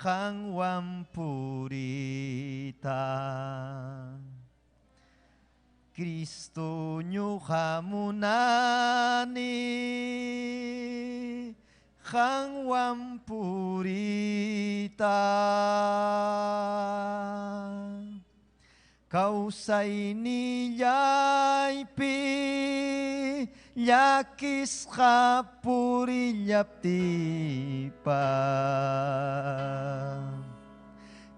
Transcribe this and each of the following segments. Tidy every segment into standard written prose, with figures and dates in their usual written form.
Qanwan puriyta. Cristo ñuqa munani qanwan puriyta. Kawsaynillaypi llakisqa purillaptiypas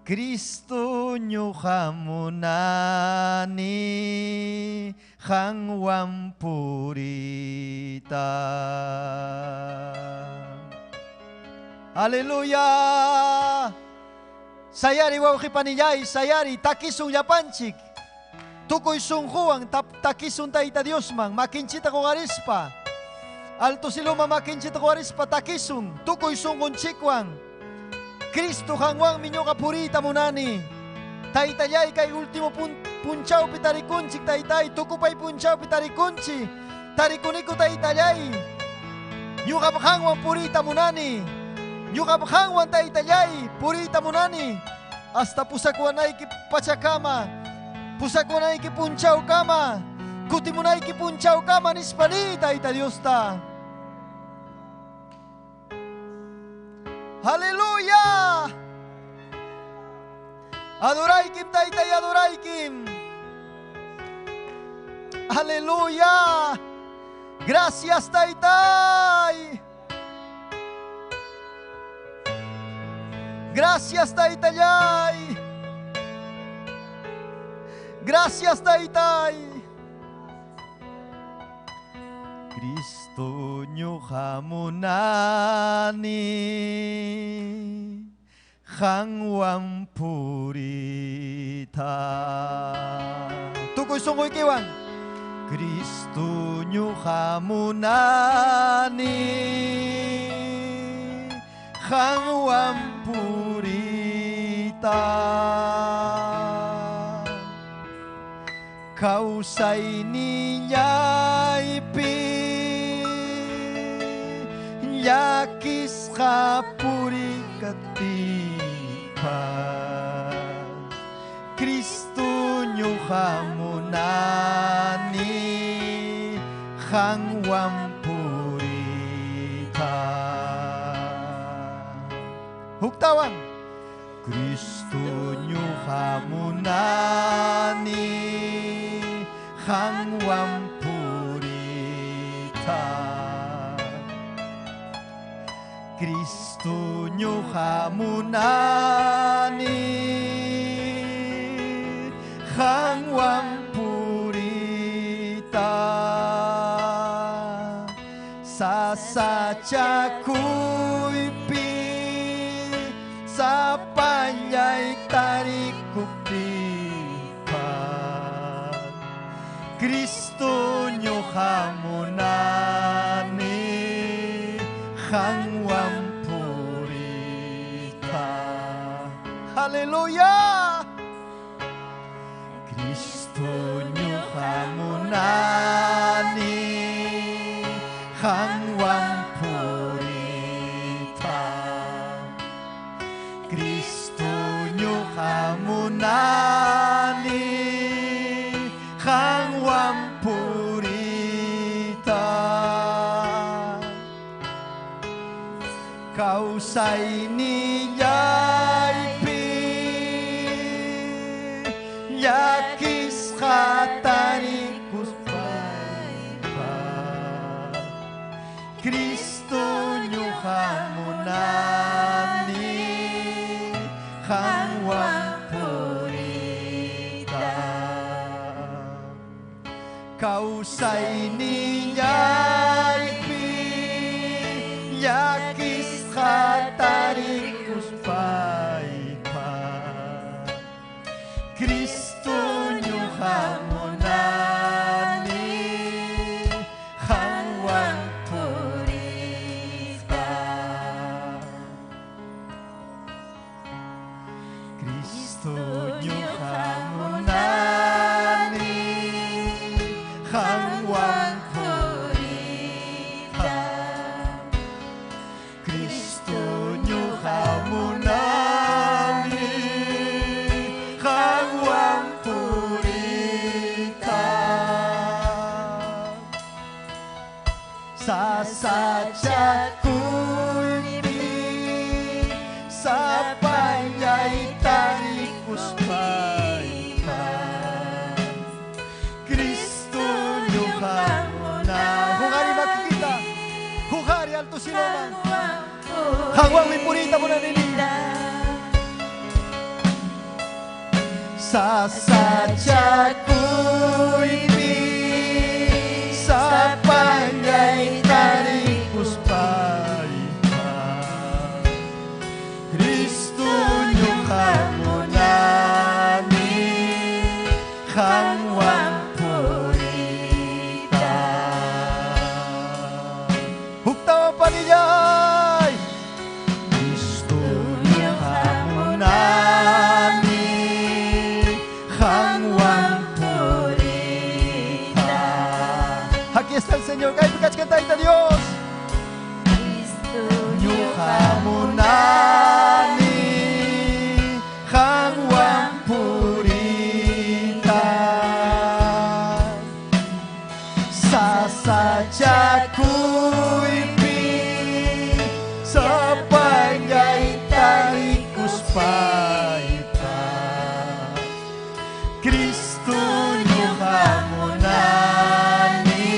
Cristo ñuqa munani qanwan puriyta. Aleluya. Sayari wawqi panillay, sayari, takisun llapanchik. Tukuy sunquwan takisun Tayta Diosman, makinchita quqarispa. Alto siluma makinchita quqarispa takisun, tukuy sunqunchikwan. Cristo qanwanmi ñuqa puriyta munani. Taytallay kay último punchawpi tarikunchik, taytay, tukupay punchawpi tarikunchik. Tarikuniku taytallay. Ñuqa qanwan puriyta munani. Ñuqa qanwan taytallay puriyta munani. Hasta pusakuwanayki pachakama. Pusakuwanayki punchawkama. Kutimunayki punchawkama nispa ni Tayta Diosta. Aleluya. Adoraykim taytay, adoraykim. Aleluya. Gracias taytay. Gracias taytallay. Gracias taytay. Cristo ñuqa munani qanwan puriyta. Tukuy sunquykiwan. Cristo ñuqa munani qanwan puriyta. Kawsaynillaypi llakisqa purikatipas Cristo ñuqa munani qanwan puriyta. Huktawan. Cristo ñuqa munani qanwan puriyta. Cristo ñuqa munani qanwan puriyta. Sasachakuypi sapallay tarikuptipas Cristo ñuqa munani qanwan puriyta. Aleluya. Cristo ñuqa munani qanwan puriyta. Cristo ñuqa munani qanwan puriyta. Kawsaynillaypi llakisqa tarikuspaypas Cristo ñuqa munani qanwan puriyta. Kawsaynillaypi llakisqa tarikuspaypas Cristo ñuqa munani qanwan puriyta. Cristo ñuqa munani qanwan puriyta. Cristo ñuqa munani Qanwanmi puriyta munani. Sasachakuypi sapallay tarikuspayqa Cristo ñuqa munani qanwan puriyta. Huktawan panillay. Cristo ñuqa munani qanwan puriyta. Aquí está el Señor. Kaypi kachkan Tayta Dios. Ñuqa munani qanwan puriyta. Sasachakuypi sapallay tarikuspayqa Cristo ñuqa munani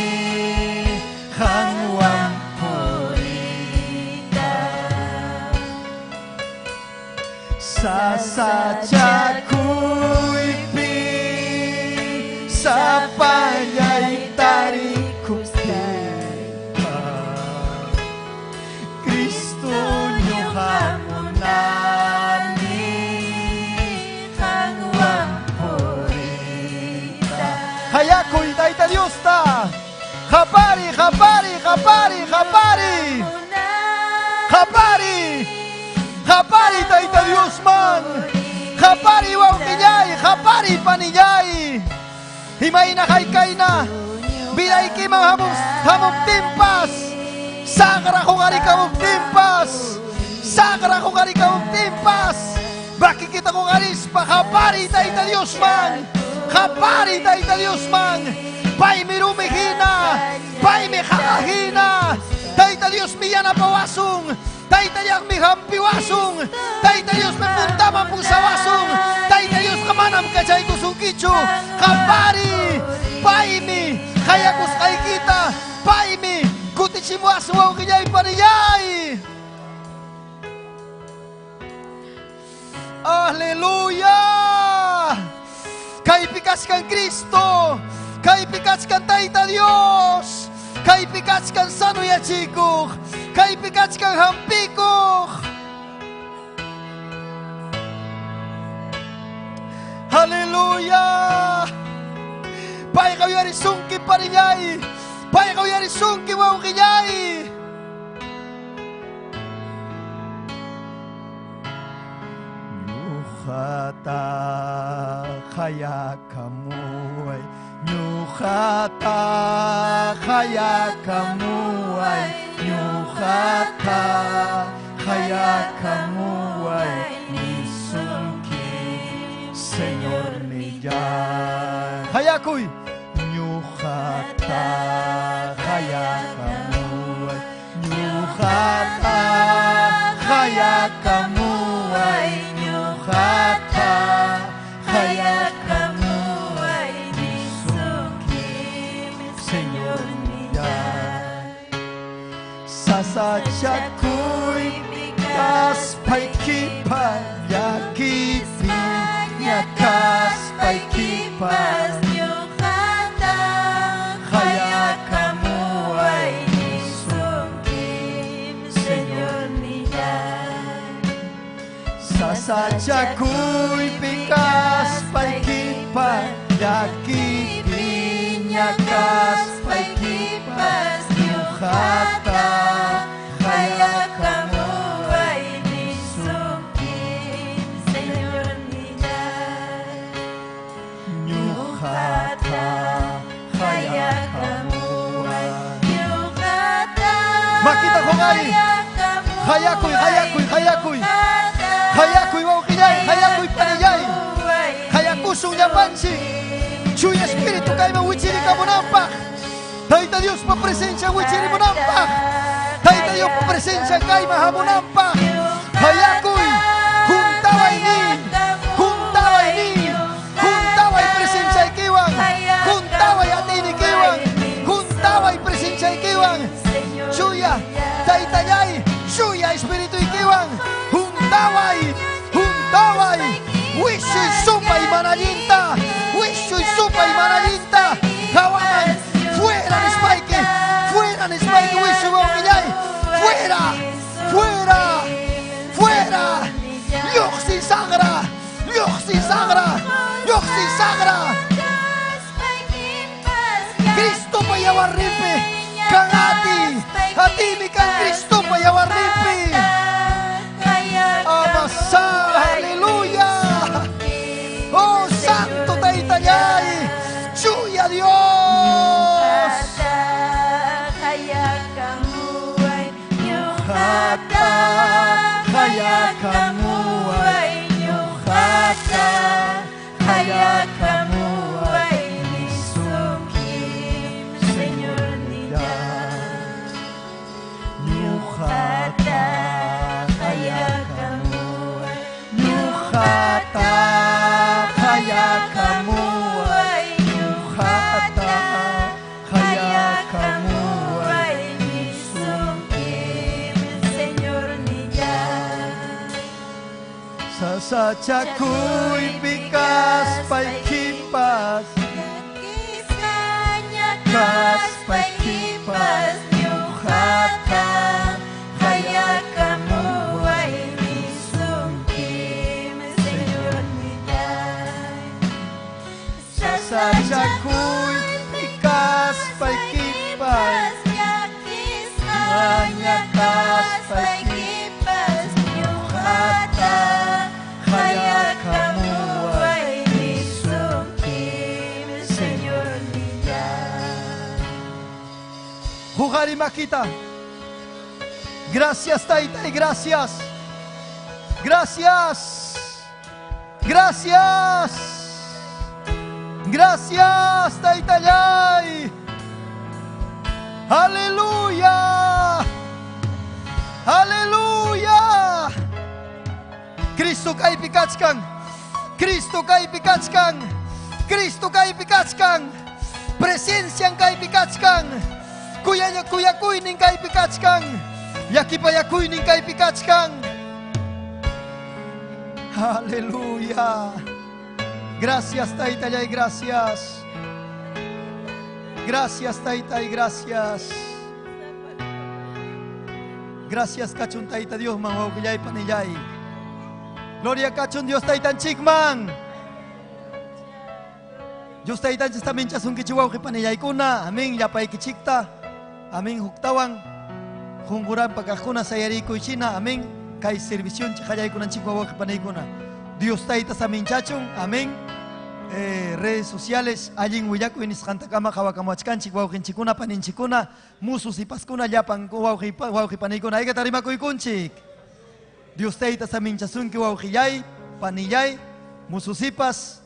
qanwan puriyta. Sasachakuypi sapallay tarikuspayqa Cristo ñuqa munani qanwan puriyta. Hayakuy Tayta Diosta. Qapari, qapari, qapari, qapari. Qapari. Qapari Tayta Diosman. Qapari wawqillay, qapari panillay. Imayna haykayna vidaykiman hamuptinpas saqra huqarikamuptinpas saqra huqarikamuptinpas makikita huqarispa qapari Tayta Diosman. Qapari Tayta Diosman. Paymi rumi hina, paymi qaqa hina. Tayta Diosmi yanapawasun. Tayta Diosmi hampiwasun. Tayta Diosmi puntaman pusawasun. Tayta Diosqa manam kachaykusunkichu. Qapari, paymi qayakusqaykita, paymi kutichimuwasun wawqillay panillay. Aleluya. Kaypi kachkan Cristo. Kaypi kachkan Tayta Dios. Kaypi kachkan sanoyachikuq. Kaypi kachkan hampikuq. Aleluya. Payqa uyarisunki panillay. Payqa uyarisunki wawqillay. Ñuqata qayakamuway, ñuqata qayakamuway, ñuqata qayakamuway, nisunki, Señornillay. Qayakuy, ñuqata qayakamuway, ñuqata qayakamuway, ñuqata qayakamuway, nisunki, Señornillay. Sasachakuypi kaspaykipas, llakipi ñakaspaykipas, ñuqata qayakamuway, nisunkim, Señornillay. Sasachakuypi kaspaykipas, llakipi ñakaspaykipas, ñuqata Qayakamuway nisunkim, Señornillay. ñuqata qayakamuway. Ñuqata Makita huqari. Qayakuy, qayakuy, qayakuy. Qayakuy wawqillay, qayakuy panillay. Qayakusun llapanchik. Chuya Espíritu kayman wichirikamunanpaq. Tayta Diospa presencia wichirimunanpaq. Tayta Diospa presencia kayman hamunanpaq. Qayakuy, huntaway niy, huntaway niy, huntaway presenciaykiwan, huntaway atiynikiwan, huntaway presenciaykiwan. Chuya, Taytallay, chuya Espirituykiwan. Lluqsi saqra. Lluqsi saqra. Cristopa yawarninpi kan ati. Atimi kan Cristopa yawarninpi. Amasa, aleluya. Oh, Santo Taytallay. Chuya Dios. Ñuqata qayakamuway, ñuqata qayakamuway, nisunkim, Señornillay. Ñuqata qayakamuway, ñuqata qayakamuway, ñuqata qayakamuway, nisunkim, Señornillay. Sasachakuypi kaspaykipas, Kaspaykipas ñuqata qayakamuway nisunkim, Señornillay. Sasachakuypi kaspaykipas, Kaspaykipas ñuqata qayakamuway nisunkim, Señornillay. Jugar y Maquita. Gracias, Taita, y gracias. Gracias. Gracias. Gracias, Taytallay. Aleluya. Aleluya. Cristo kaypi kachkan. Cristo kaypi kachkan. Cristo kaypi kachkan. Presencian kaypi kachkan. Kuyaya kuyakuynin kaypi kachkan. Llakipayakuynin kaypi kachkan. Aleluya. Gracias, Taytallay, gracias. Gracias, Taytay, gracias. Gracias, kachun Tayta Diosman, wawqillay panillay. Gloria kachun Dios Taytanchikman. Dios Taytanchik saminchasunkichik wawqi panillaykuna. Amén, llapaykichikta. Amén, huktawan. Qunquranpa kaqkuna sayarikuychina. Amén. Kay servicionchik qallaykunanchik wawqi paniykuna. Dios Tayta saminchachun. Amén. Redes sociales allin willakuy nisqantakama qhawakamuwachkanchik wawqinchikkuna paninchikkuna musu sipaskuna llapan wawqi paniykuna haykata rimakuykunchik. Dios Tayta saminchasunki wawqillay panillay musu sipas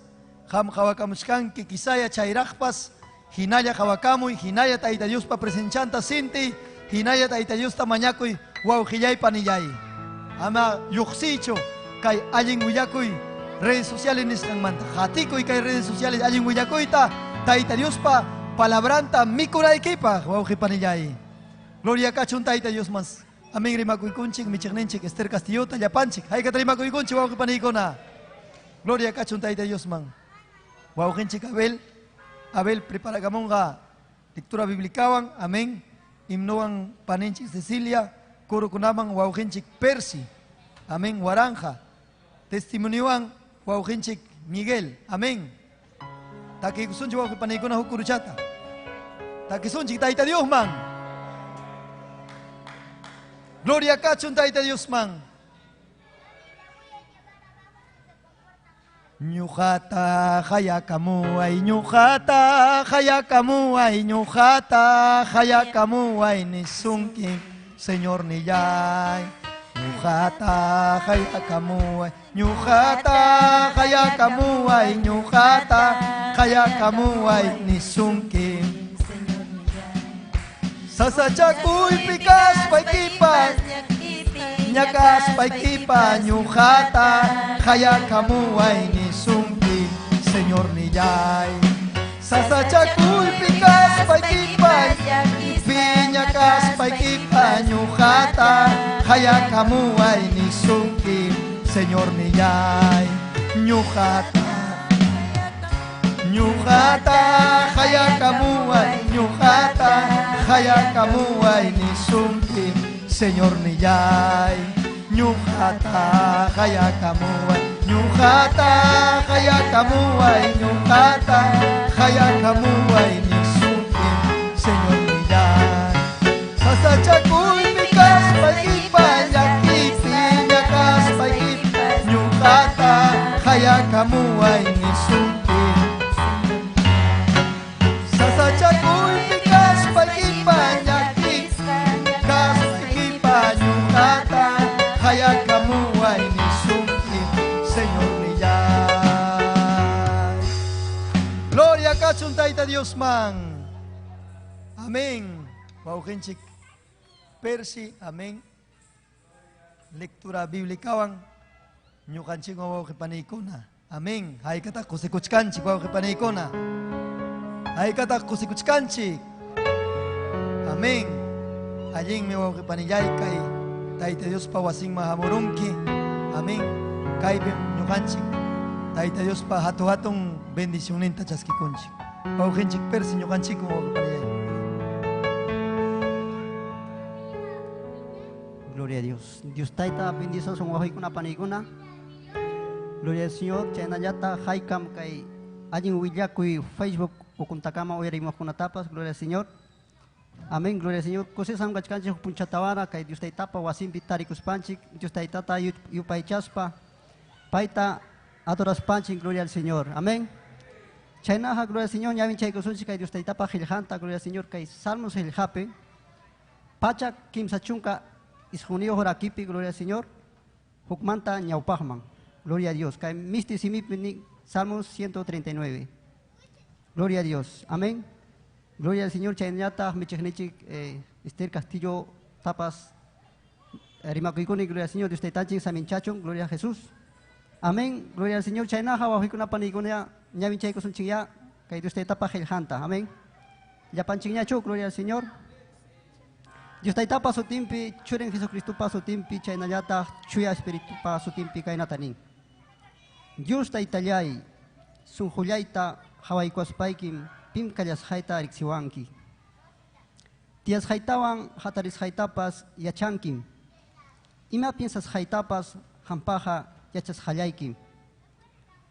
qam qhawakamuchkanki kisaya chayraqpas hinalla qhawakamuy hinalla Tayta Diospa presenchanta sintiy hinalla Tayta Diosta mañakuy wawqillay panillay ama lluqsiychu kay allin willakuy redes sociales nisqanmanta qatikuy kay redes sociales allin willakuyta Tayta Diospa palabranta mikunaykipaq wawqi panillay. Gloria kachun Tayta Diosman. Amén rimakuykunchik michiqninchik Esther Castillota llapanchik haykata rimakuykunchik wawqi paniykuna. Gloria kachun Tayta Diosman. Wawqinchik Abel, Abel preparakamunqa lectura biblicawan, amén. Himnowan paninchik Cecilia, kurukunaman wawqinchik Percy, amén, Waranja. Testimoniowan wawqinchik Miguel, amén. Takikusunchik wawqi paniykuna huk kuruchata. Takisunchik Tayta Diosman. Gloria kachun Tayta Diosman. Ñuqata qayakamuway, ñuqata qayakamuway, ñuqata qayakamuway nisunki, Señornillay. Ñuqata qayakamuway, ñuqata qayakamuway, ñuqata qayakamuway nisunki. Sasachakuypi kaspaykipas, ñakaspaykipa, ñuqata qayakamuway nisunki, Señornillay. Sasachakuypi kaspaykipas, piñakaspaykipa, ñuqata qayakamuway nisunki, Señornillay. Ñuqata, ñuqata qayakamuway, ñuqata qayakamuway nisunki, Señornillay. Ñuqata qayakamuway, Ñuqata qayakamuway, ñuqata qayakamuway nisunkim, Señor nillay. Sasachakuypi kaspaykipas, llakipi ñakaspaykipas, ñuqata qayakamuway nisunkim. Sasachakuypi kaspaykipas, llakipi kaspaykipas, ñuqata qayakamuway nisunkim, Señor nillay. Gloria kachun Tayta Diosman. Amén. Wawqinchik Percy, amén. Lectura bíblicawan ñuqanchikwan wawqi paniykuna. Amén. Haykataq kusikuchkanchik wawqi paniykuna. Haykataq kusikuchkanchik. Amén. Allinmi wawqi panillay kay Tayta Diospa wasinman hamurunki. Amén. Kaypim ñuqanchik Tayta Diospa hatu hatun bendicionninta chaskikunchik. Wawqinchik Percy ñuqanchikwan wawqi panillay. Gloria a Dios. Dios Tayta bendizosun wawqiykuna paniykuna. Gloria al Señor. Chaynallata haykam kay allin willakuy Facebook ukuntakama uyarimuqkunatapas. Gloria al Señor. Amén. Gloria al Señor. Kusisqam kachkanchik punchatawana kay Dios Taytapa wasinpi tarikuspanchik. Dios Taytata yupaychaspa payta adoraspanchik. Gloria al Señor. Amén. Chaynaqa gloria al Señor ñawinchaykusunchik kay Dios Taytapa qillqanta. Gloria al Señor kay Salmos qillqapi 139 rakipi. Gloria al Señor. Hukmanta ñawpaqman. Gloria a Dios. Kay misti simipi ni Salmos 139. Gloria a Dios. Amén. Gloria al Señor. Chaynallata michiqnichik Esther Castillo tapas rimakuykuni. Gloria al Señor. Dios Taytanchik saminchachun. Gloria a Jesús. Amén. Gloria al Señor. Chaynaqa wawqiykuna paniykuna ñawinchaykusunchikyá kay Dios Taytapa qillqanta. Amén. Llapanchikñachu. Gloria al Señor. Dios Taytapa sutinpi, Churin Jesucristopa sutinpi, chaynallataq Chuya Espiritupa sutinpi kaynata nin. Dios Taytallay, sunqullayta qhawaykuwaspaykim pim kallasqayta riqsiwanki. Tiyasqaytawan hatarisqaytapas yachankim. Ima piensasqaytapas qampaqa yachasqallaykim.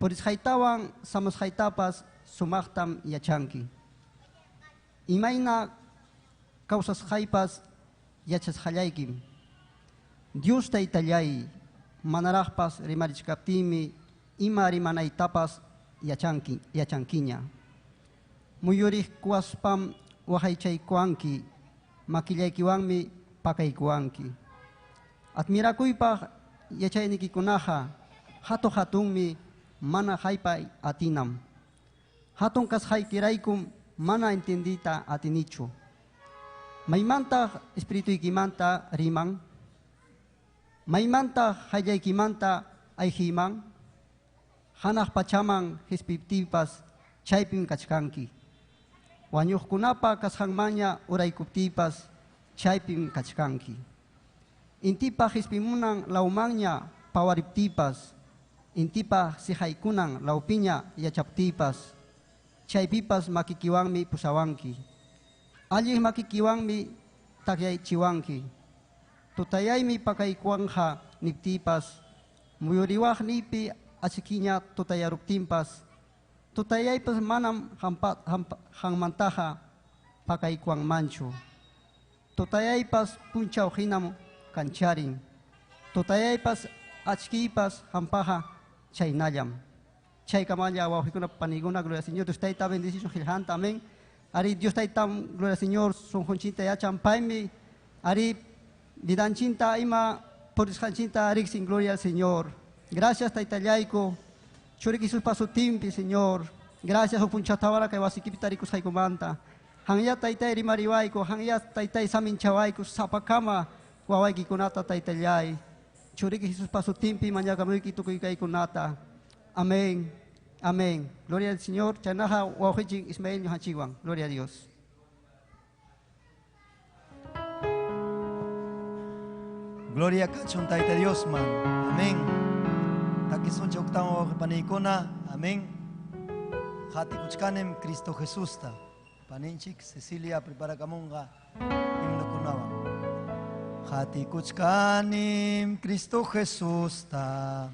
Purisqaytawan samusqaytapas sumaqtam yachanki. Imayna kawsasqaypas yachasqallaykim. Dios Taytallay, manaraqpas rimarichkaptiymi ima rimanaytapas yachanki, yachankiña. Muyuriqkuwaspam waqaychaykuwanki, makillaykiwanmi pakaykuwanki. Admirakuypaq yachaynikikunaqa hatu hatunmi mana haypay atinam. Hatun kasqaykiraykum mana entendiyta atinichu. Maymantaq espirituykimanta riman? Maymantaq hayllaykimanta ayqiyman? Hanaq pachaman qispiptiypas chaypim kachkanki. Wañuqkunapa kasqanmanña uraykuptiypas chaypim kachkanki. Intipa qispimunan lawmanña pawariptiypas, intipa siqaykunan lawpiña yachaptiypas, chaypipas makikiwanmi pusawanki. Alliq makikiwanmi takyaychiwanki. Tutayaymi pakaykuwanja niptiypas, muyuriwaqniypi achkiña tutayaruptinpas, tutayaypas manam qammantaqa pakaykuwanmanchu. Tutayaypas punchaw hinam kancharin. Tutayaypas achkiypas qampaqa chaynallam. Chaykamalla wawqikuna paniykuna, gloria al Señor. Dios Tayta bendicisun qillqanta, amén. Ari Dios Tayta, gloria al Señor, sunqunchikta yachan paymi, ari vidanchinta ima purisqanchinta riqsin, gloria al Señor. Gracias Taytallayku, churiki Jesuspa sutinpi, Señor. Gracias huk kay wasikipi tarikusqaykumanta. Qanya Taytay rimariwayku, qanya Taytay saminchawayku, sapakama wawaykikunata Taytallay. Churiki Jesuspa sutinpi mañakamuyki tukuy kaykunata. Amén. Amén. Gloria al Señor. Chaynaqa wawqinchik Ismael ñuqanchikwan. Gloria a Dios. Gloria kachun Tayta Diosman. Amén. Takisunchik huktawan wawqi paniykuna. Amén. Qatikuchkanim Cristo Jesusta. Paninchik Cecilia preparakamunqa himnokunawan. Qatikuchkanim Cristo Jesusta.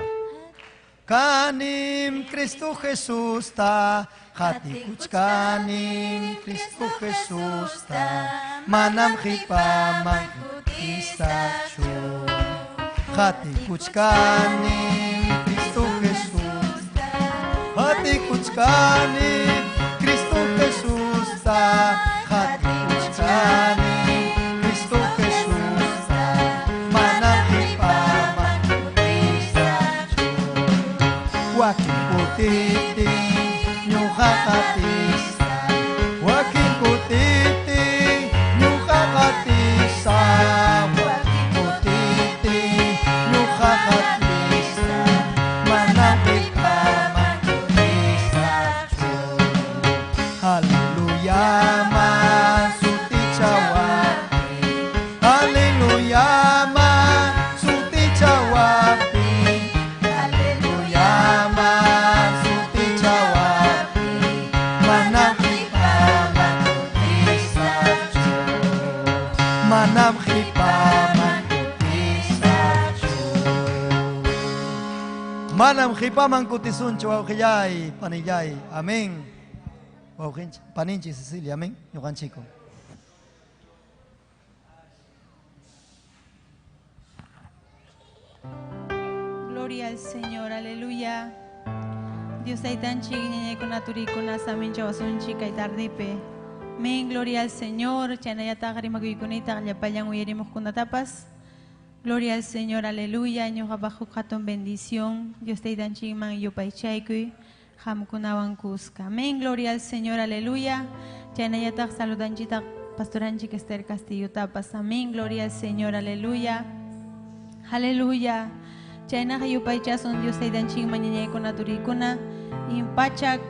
Kanim Cristo Jesusta, qatikuchkanim Cristo Jesusta, manam qipaman kutisaqchu. Qatikuchkanim Cristo Jesusta, qatikuchkanim Cristo Jesusta, qatikuchkanim Cristo Jesusta, manam qipaman kutisaqchu. Wakin kutitin ñuqa qatisaq, wakin kutitin ñuqa qatisaq, wakin kutitin ñuqa qatisaq, manam qipaman kutisaqchu. Aleluya, man sutichawaptin, aleluya, man sutichawaptin, aleluya, man sutichawaptin, manam qipaman kutisaqchu, manam qipaman kutisaqchu. Manam qipaman kutisunchu wawqillay, panillay. Amén. Wawqinchik, paninchik Cecilia, amén. Ñuqanchiko. Gloria al Señor, aleluya. Dios taytanchik ñañaykuna turikuna samincha wasunchik kay tardipi. Amén, gloria al Señor. Chaynallataq rimakuykunita llapallan uyarimuqkunatapas. Gloria al Señor, aleluya. Ñuqapaq huk hatun bendición. Dios taytanchikman yupaychaykuy qamkunawan kuska. Amén, gloria al Señor, aleluya. Chaynallataq saludanchitaq pastoranchik Esther Castillotapas. Amén, gloria al Señor, aleluya. Aleluya. Chaynaqa yupaychasun Dios taytanchikman ñañaykuna turikuna impachak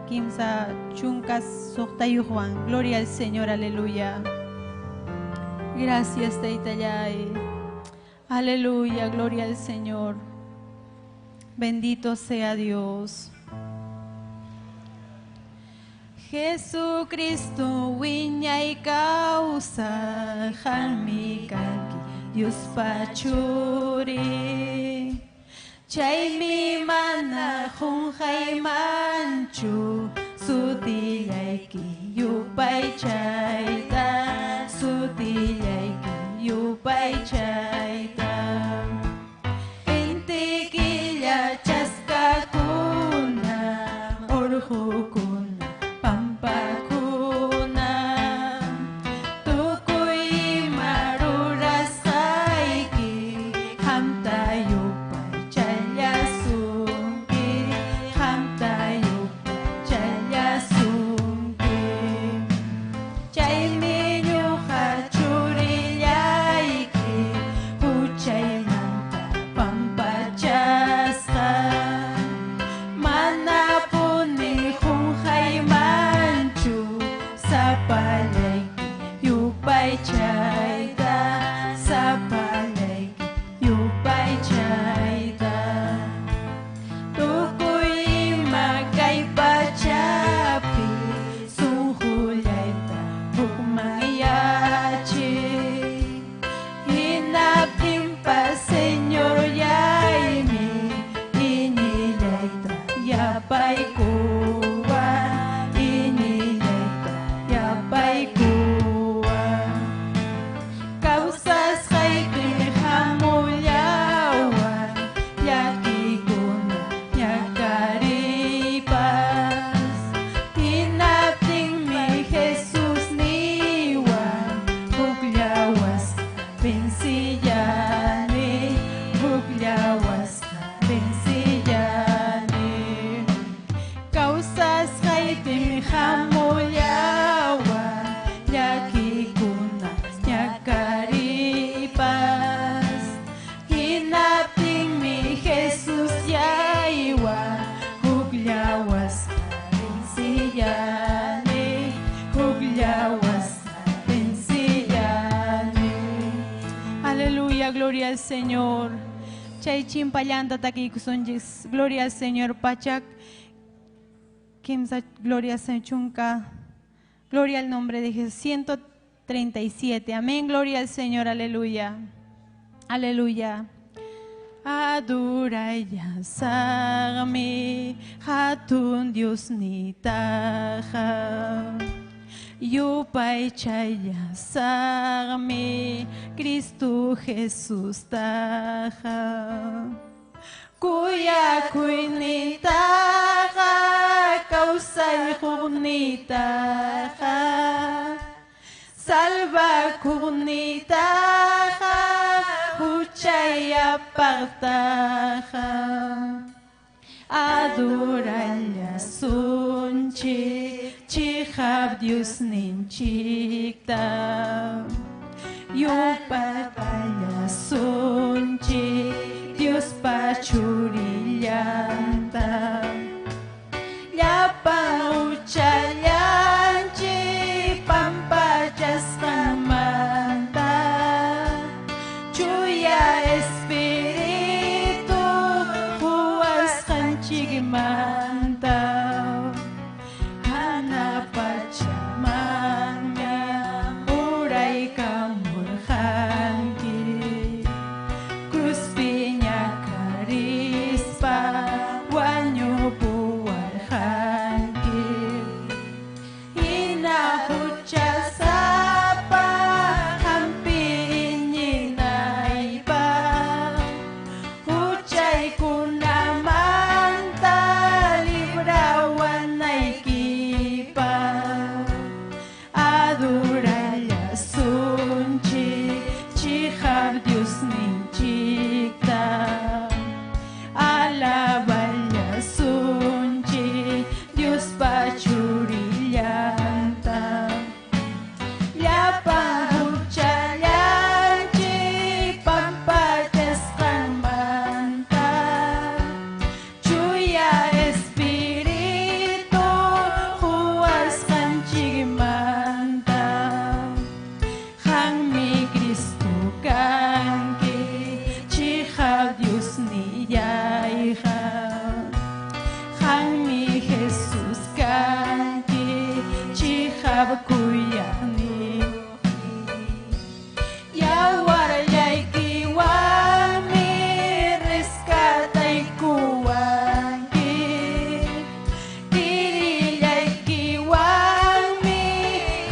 kimsa chunkas suqtayuqwan. Gloria al Señor, aleluya. Gracias, Taytallay. Aleluya, gloria al Señor. Bendito sea Dios. Jesucristo wiñay kawsaq qammi kanki Diospa churin. Chaymi mana qunqaymanchu sutillayki yupaychayta, sutillayki yupaychayta. Inti killa chaskakuna, urqukuna, pampakuna, tukuy ima rurasqayki qamta yupaychallasunki, qamta yupaychallasunki. Chaymi ñuqa churillayki huchaymanta pampachasqa, manapuni qunqaymanchu sapallayki yupaychayta, sapallayki yupaychayta. Tukuy ima kay pachapi sunqullayta hukmanyachiy, hinaptinpas Señorllaymi iñillayta yapaykuwan, iñillayta yapaykuwan. Kawsasqayki hamullawan llakikuna ñakariypas, hinaptinmi Jesus niwan hukllawasqa vencillani, hukllawasqa vencillani. Kawsasqaypim hamullawan llakikuna ñakariypas, hinaptinmi Jesus yaywan hukllawasqa vencillani, hukllawasqa vencillani. Aleluya, gloria al Señor. Chay chimpallanta takiykusunchis. Gloria al Señor, pachak kimsa, gloria al Señor, chunka. Gloria al nombre de Jesús. 137. Amén, gloria al Señor, aleluya. Aleluya. Aleluya. Adurallasaqmi hatun Diosnitaqa. Yupaychallasaqmi Cristo Jesustaqa. Kuyakuynintaqa kawsaykuqnitaqa salvakuqnitaqa huchayapaqtaqa adurallasunchik chiqap Diosninchikta yupaychallasunchik Diospa churillanta llapan huchallanchik pampachasqanmanta chuya espíritu quwasqanchikmanta hana pachamanmi uraykamurqanki cruzpi ñakarispa wañupuwarqanki hina huchasapa qampi iñinaypaq huchaykunamanta librawanaykipaq adurallasunchik chiqap Diosninchikta alaballasunchik Diospa churillanta llapan huchallanchik pampachasqanmanta chuya espíritu quwasqanchikmanta qanmi Cristo kanki chiqap Diosnillayqa qanmi Jesus kanki chiqap kuyaqniyuqmi yawarllaykiwanmi rescataykuwanki kirillaykiwanmi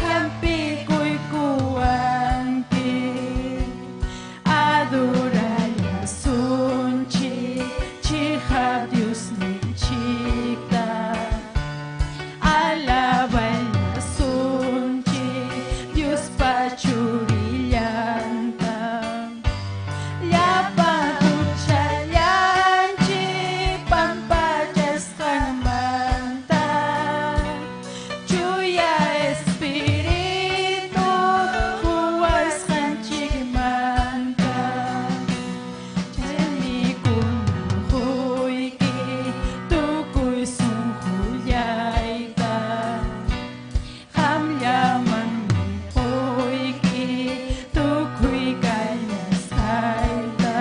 hampikuykuwanki adurallasunchik chiqap Diosninchikta alaballasunchik Diospa churillanta llapan huchallanchik pampachasqanmanta chuya espíritu quwasqanchikmanta chaymi kunan quyki tukuy sunqullayta qamllamanmi quyki tukuy kallasqayta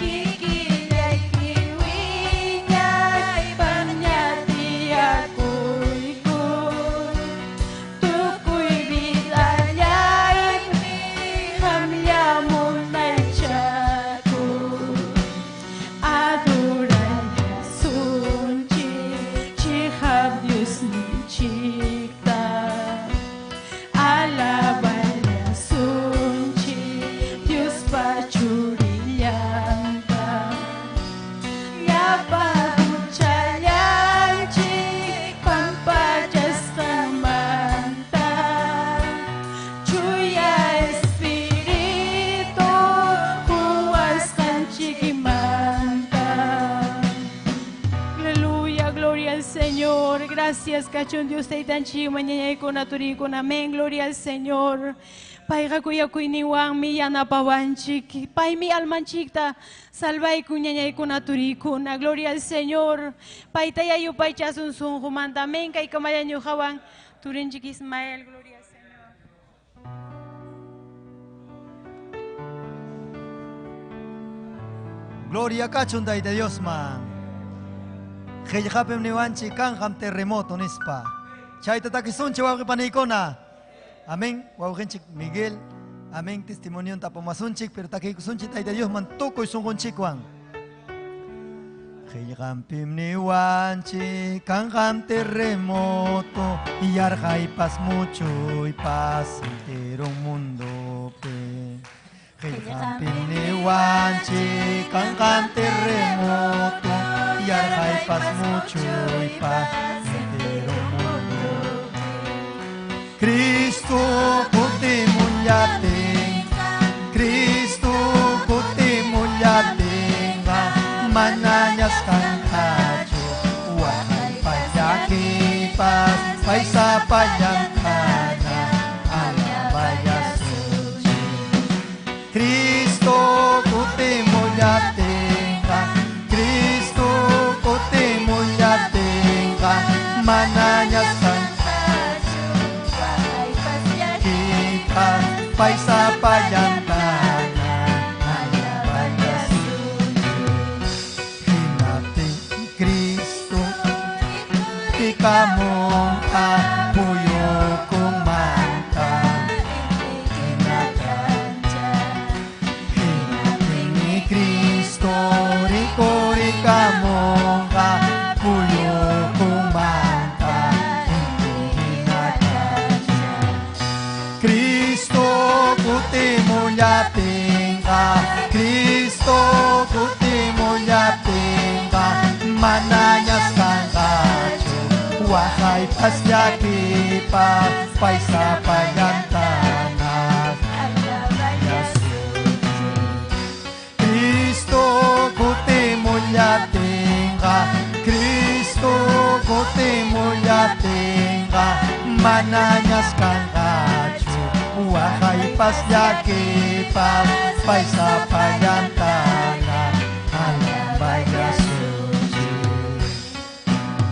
kikillayki wiñaypaqña tiyakuykuy tukuy vidallaypi qamlla munaychakuy adurallasunchik chiqap Diosninchikta alaballasunchik Diospa churillanta llapan huchallanchik pampachasqanmanta chuya espíritu quwasqanchikmanta. Aleluya, gloria al Señor. Gracias, kachun Dios taytanchik mañañaykuna turikuna. Amén, gloria al Señor. Payqa kuyakuyninwanmi yanapawanchik. Paymi almanchikta salvaykun ñañaykuna turikuna. Gloria al Señor. Paytaya yupaychasun sunqumanta. Amén, kaykamalla ñuqawan turinchik Ismael. Gloria al Señor. Gloria kachun tayta Diosman. Qillqapim niwanchik kanqam terremoto nispa. Chayta takisunchik wawqi paniykuna. Amén. Wawqinchik Miguel. Amén. Testimonio tapumasunchik, pero takiykusunchik Tayta Diosman tukuy sunqunchikwan. Qillqanpim niwanchik kanqam terremoto yarqaypas muchuypas entero mundopi. Qillqanpim niwanchik kanqam terremoto yarqaypas muchuypas entero mundopi. Cristo kutimullatin, Cristo kutimullatinqa manañas kanqachu waqaypas llakipas paysapallantana alaballasunchik. Cristo kutimullatinqa, Cristo kutimullatinqa manañas kanqachu llakipas paysapallantana alaballasunchik. Hinaptin Cristo rikamunqa puyukumanta. Hinaptin Cristo rikurikamunqa puyukumanta. Cristo kutimullatinqa, Cristo kutimullatinqa manañas kanqachu waqaypas llakipas paysapallantana. Cristo kutimullatinqa, Cristo kutimullatinqa manañas kanqachu waqaypas llakipas paysapallantana alaballasunchik.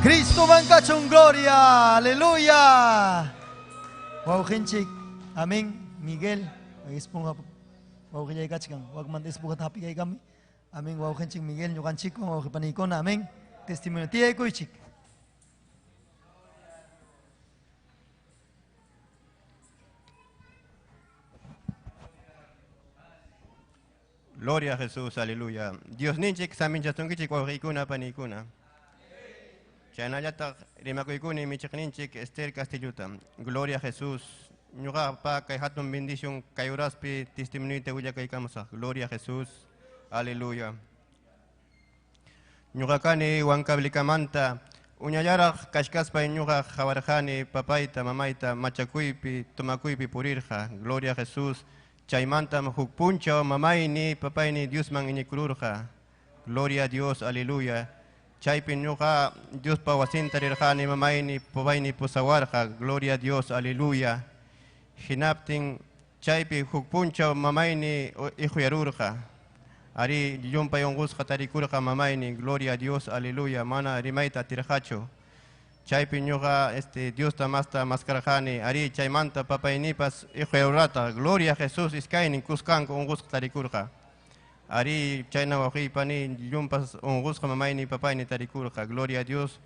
Cristo bancachun gloria, aleluya. Wawqinchik, amén. Miguel, esponja wawqillaykachkan, wakmanta esponjata hapikaykami. Amén, wawqinchik Miguel ñuqanchikwan wawqipaniykuna, amén. Testimonio tiyaykuychik. Gloria a Jesús, aleluya. Dios ninchik saminchasunkichik wawqiykuna paniykuna. Chaynallataq rimakuykuni michiqninchik Esther Castilluta. Gloria a Jesús. Ñuqapa kay hatun bendición kay uraspi testimonioyta willakaykamusaq. Gloria a Jesús, aleluya. Ñuqa kani Huancavelikamanta uñallaraq kachkaspay ñuqa qawarqani papayta mamayta machakuypi tomakuypi purirqa. Gloria a Jesús. Chaymantam huk punchaw mamayni papayni Diosman iñikururqa. Gloria a Dios, aleluya. Chaypi ñuqa Diospa wasinta rirqani mamayni papayni pusawarqa. Gloria a Dios, aleluya. Hinaptin chaypi huk punchaw mamayni ikhuyarurqa. Ari llumpay unqusqa tarikurqa mamayni. Gloria a Dios, aleluya. Mana rimayta atirqachu. Chaypi ñuqa Diosta masta maskarqani. Ari chaymanta papaynipas ikhuyarurata. Gloria a Jesús iskaynin kuskanku unqusqa tarikurqa. Ari chayna wawqiypani llumpas unqusqa mamayni papayni tarikurqa. Gloria a Dios.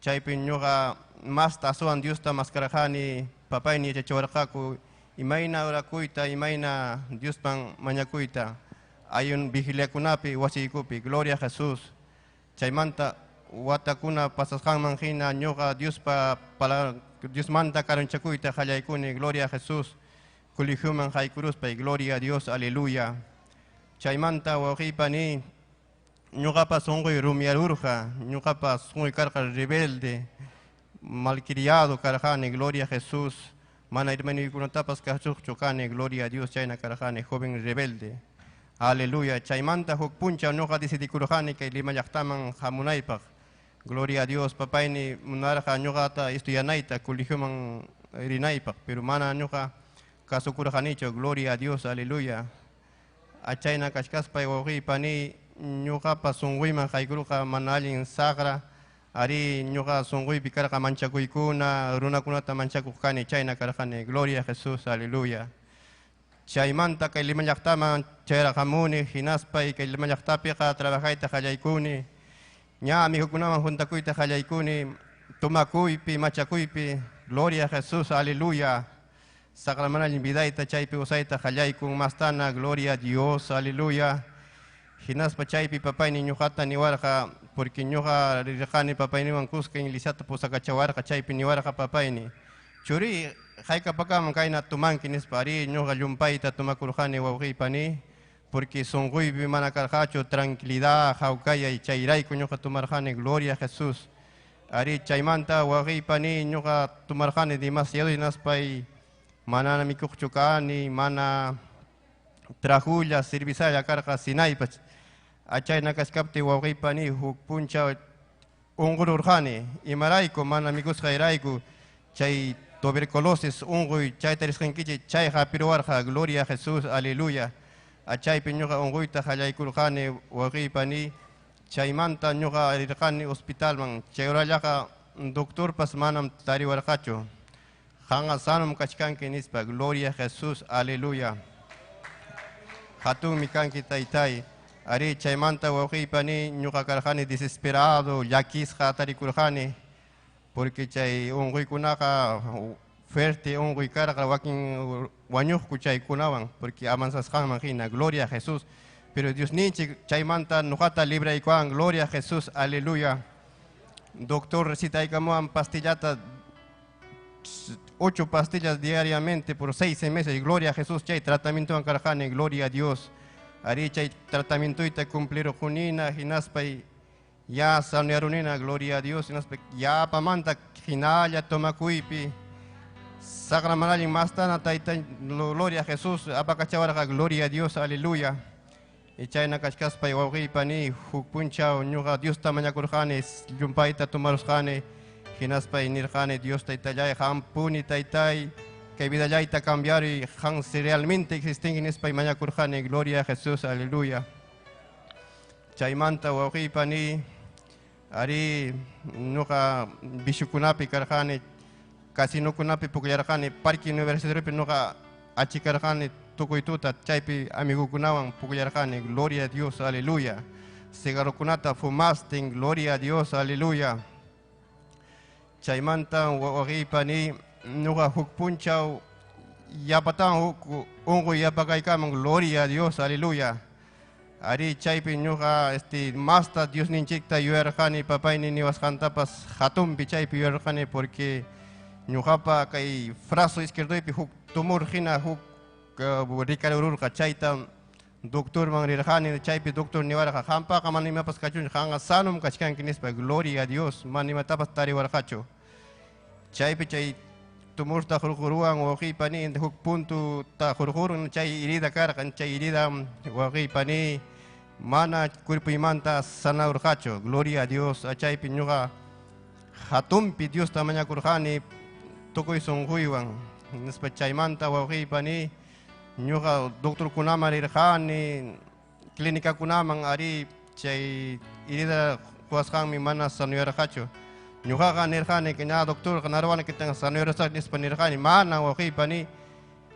Chaypi ñuqa masta asuwan Diosta maskarqani. Papayni yachachiwarqaku imayna orakuyta, imayna Diospan mañakuyta. Ayun vigiliakunapi wasiykupi. Gloria a Jesús. Chaymanta watakuna pasasqanman hina ñuqa Diospa Diosmanta karunchakuyta qallaykuni. Gloria a Jesús. Colegioman haykuruspay. Gloria a Dios, aleluya. Chaymanta wawqiypani ñuqapa sunquy rumiyarurqa, ñuqapa sunquy karqa rebelde, malcriado karqani. Gloria a Jesús. Mana hermanuykunatapas kasuqchu kani. Gloria a Dios, chayna karqani, joven rebelde. Aleluya. Chaymanta huk punchaw ñuqa decidikurqani kay Lima llaqtaman hamunaypaq. Gloria a Dios, papayni munarqa ñuqata estudianayta colegioman rinaypaq, pero mana ñuqa kasukurqanichu. Gloria a Dios, aleluya. Achayna kachkaspay wawqiypani ñuqapa sunquyman haykurqa mana allin saqra. Ari ñuqa sunquypi karqa manchakuykuna, runakunata manchakuq kani, chayna karqani. Gloria a Jesús, aleluya. Chaymanta kay Lima llaqtaman chayraqamuni, hinaspay kay Lima llaqtapiqa trabajayta qallaykuni. Ña amigukunaman juntakuyta qallaykuni, tomakuypi, machakuypi. Gloria a Jesús, aleluya. Saqra mana allin vidayta chaypi usayta qallaykun mastana, gloria a Dios, aleluya. Hinaspa chaypi papayni ñuqata niwarqa, porque ñuqa rirqani papayniwan kuska iglesiata pusakachawarqa, chaypi niwarqa papayni: "Churi, haykapakaman kayna tumanki?" nispa. Ari, ñuqa llumpayta tumakurqani, wawqiypani, porque sunquypi mana karqachu tranquilidad, hawkayay, chayrayku ñuqa tumarqani, gloria a Jesús. Ari, chaymanta, wawqiypani, ñuqa tumarqani demasiado, hinaspay manana mikuqchu kani, mana trajulla, cervezalla karqa sinaypas. Achayna kachkaptin, wawqiypani, huk punchaw unqururqani. Imarayku? Mana mikusqayrayku. Chay tuberculosis unquy chayta risqankichik, chay hapiruwarqa, gloria a Jesús, aleluya. Achaypi ñuqa unquyta qallaykurqani, wawqiypani. Chaymanta ñuqa rirqani hospitalman. Chay horallaqa doctorpas manam tariwarqachu. "Qanqa sanum kachkanki", nispa. Gloria a Jesús, aleluya. Hatunmi kanki, taytay. Ari, chaymanta, wawqiypani, ñuqa karqani desesperado, llakisqa tarikurqani, porque chay unquykunaqa fuerte unquy karqa, wakin wañuqku chaykunawan, porque avanzasqanman hina, gloria a Jesús. Pero Diosninchik chaymanta ñuqata libraykuwan, gloria a Jesús, aleluya. Doctor recitaykamuwan pastillata, ocho pastillas diariamente por 6 meses, gloria a Jesús. Chay tratamientowan karqani, gloria a Dios. Ari, chay tratamientoyta cumplirqunina, hinaspay ya sanearunina, gloria a Dios. Hinaspa yapamanta hinalla tomakuypi, saqra mana allin mastana, tayta, gloria a Jesús, apakachawarqa, gloria a Dios, aleluya. Y chayna kachkaspay, wawqiypani, huk punchaw ñuqa Diosta mañakurqani, llumpayta tumarusqani, hinaspay nirqani: "Dios taytallay, qampuni taytay, kay vidallayta cambiaruy, qan si realmente existinki", nispay mañakurqani, gloria a Jesús, aleluya. Chaymanta, wawqiypani, ari, ñuqa viciokunapi karqani, casinokunapi pukllarqani, parque universitariopi ñuqa achikarqani tukuy tuta, chaypi amigukunawan pukllarqani, gloria a Dios, aleluya. Cigarrokunata fumastin, gloria a Dios, aleluya. Chaymanta, wawqiypani, ñuqa huk punchaw yapatawan huk unquy yapakaykaman, gloria a Dios, aleluya. Ari, chaypi ñuqa masta Diosninchikta yuyarqani, papayni niwasqantapas hatunpi chaypi yuyarqani, porque ñuqapa kay brazo izquierdoypi huk tumor hina huk rikarirurqa. Chayta doctorman rirqani, chaypi doctor niwarqa: "Qampaqa mana imapas kachunchu, qanqa sanum kachkanki", nispa, gloria a Dios, mana imatapas tariwarqachu. Chaypi chay tumorta hurquruwan, wawqiypani, huk puntuta hurqurun, chay herida karqan, chay herida, wawqiypani, mana cuerpoymanta sanarurqachu, gloria a Dios. Chaypi ñuqa hatunpi Diosta mañakurqani tukuy sunquywan, nispa. Chaymanta, wawqiypani, ñuqa doctorkunaman rirqani, clínicakunaman. Ari, chay herida quwasqanmi mana sanuyarqachu. Ñuqaqa nirqani que ña doctorqa narwana que tenga sanuyarasaq nispa nirqani. Mana, wawqiypani,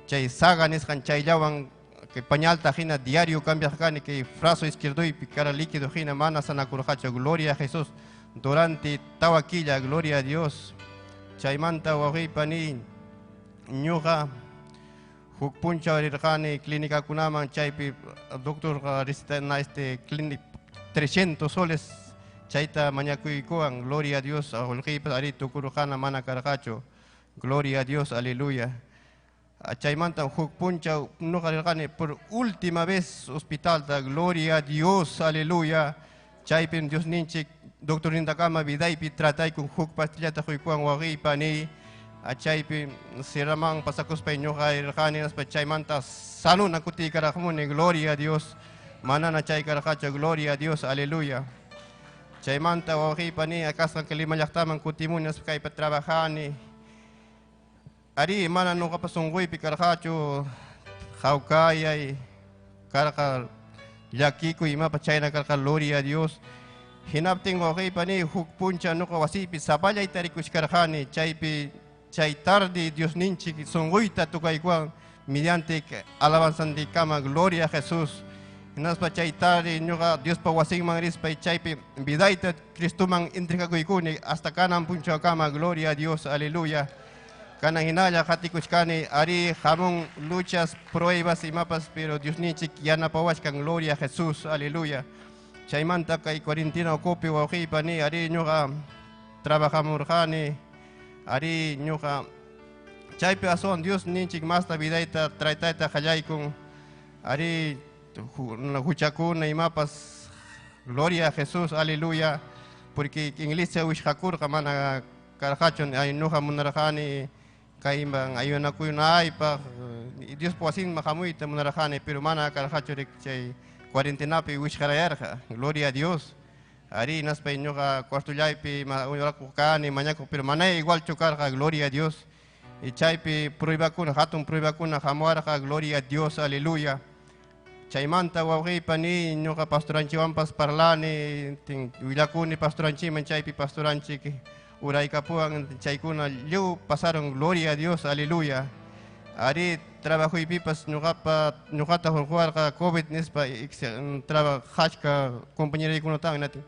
chay saga nisqan chayllawan que pañalta hina diario cambiaq kani, que brazo izquierdoypi cara líquido hina, mana sanakurqachu, gloria a Jesús, durante tawa killa, gloria a Dios. Chaymanta, wawqiypani, ñuqa huk punchaw rirqani clínicakunaman, chaypi doctorqa recetana clínica 300 soles chayta mañakuykuwan, gloria a Dios. Qullqiypas ari tukurqana, mana karqachu, gloria a Dios, aleluya. Chaymanta huk punchaw ñuqa rirqani por última vez hospitalta, gloria a Dios, aleluya. Chaypim Diosninchik doctornintakama vidaypi trataykun, huk pastillata quykuwan, wawqiypani. Chaypi sierraman pasakuspay ñuqa rirqani, hinaspa chaymanta sanuna kutiykaraqmuni, gloria a Dios, manana chay karqachu, gloria a Dios, aleluya. Chaymanta, wawqiypani, akasqan Lima llaqtaman kutimuni, hinaspa kaypi trabajani. Ari, mana ñuqapa sunquypi karqachu hawkayay, karqa llakikuy, imapas chayna karqa, gloria a Dios. Hinaptin, wawqiypani, huk punchaw ñuqa wasiypi sapallay tarikuchkarqani, chaypi chay tarde Diosninchik sunquyta tukaykuwan mediante alabanzantikama, gloria a Jesús. Hinaspa chay tarde ñuqa Diospa wasinman rispay chaypi vidayta Cristoman entregakuykuni hasta kanan punchawkama, gloria a Dios, aleluya. Kanan hinalla qatikuchkani ari hamun luchas, pruebas imapas, pero Diosninchik yanapawachkan, gloria a Jesús, aleluya. Chaymanta kay cuarentena ukupi wawqiypa ni ari ñuqa trabajamurqani, ari ñuqa chaypi aswan Dios ninchik masta vidayta traytayta qallaykun, ari huchakuna imapas, gloria a Jesús, aleluya, porque iglesia wishqakurqa mana karqachu, ay ñuqa munarqani kayman ayunakuyunaypaq, Diospa wasinman hamuyta munarqani, pero mana karqachu chay cuarentenapi wishqarayarqa, gloria a Dios. Ari naspay ñuqa cuartollaypi orakuq kani, mañakuq, pero mana igualchu karqa, gloria a Dios. Y chaypi pruebakuna, hatun pruebakuna hamuwarqa, gloria a Dios, aleluya. Chaymanta wawqiypa ni ñuqa pastoranchiwanpas parlani, willakuni pastoranchiman, chaypi pastoranchik uraykapuwan, chaykuna lliw pasaron, gloria a Dios, aleluya. Ari trabajuypipas ñuqapa ñuqata hurquwarqa COVID nispa trabajachka compañeraykunatawan natin.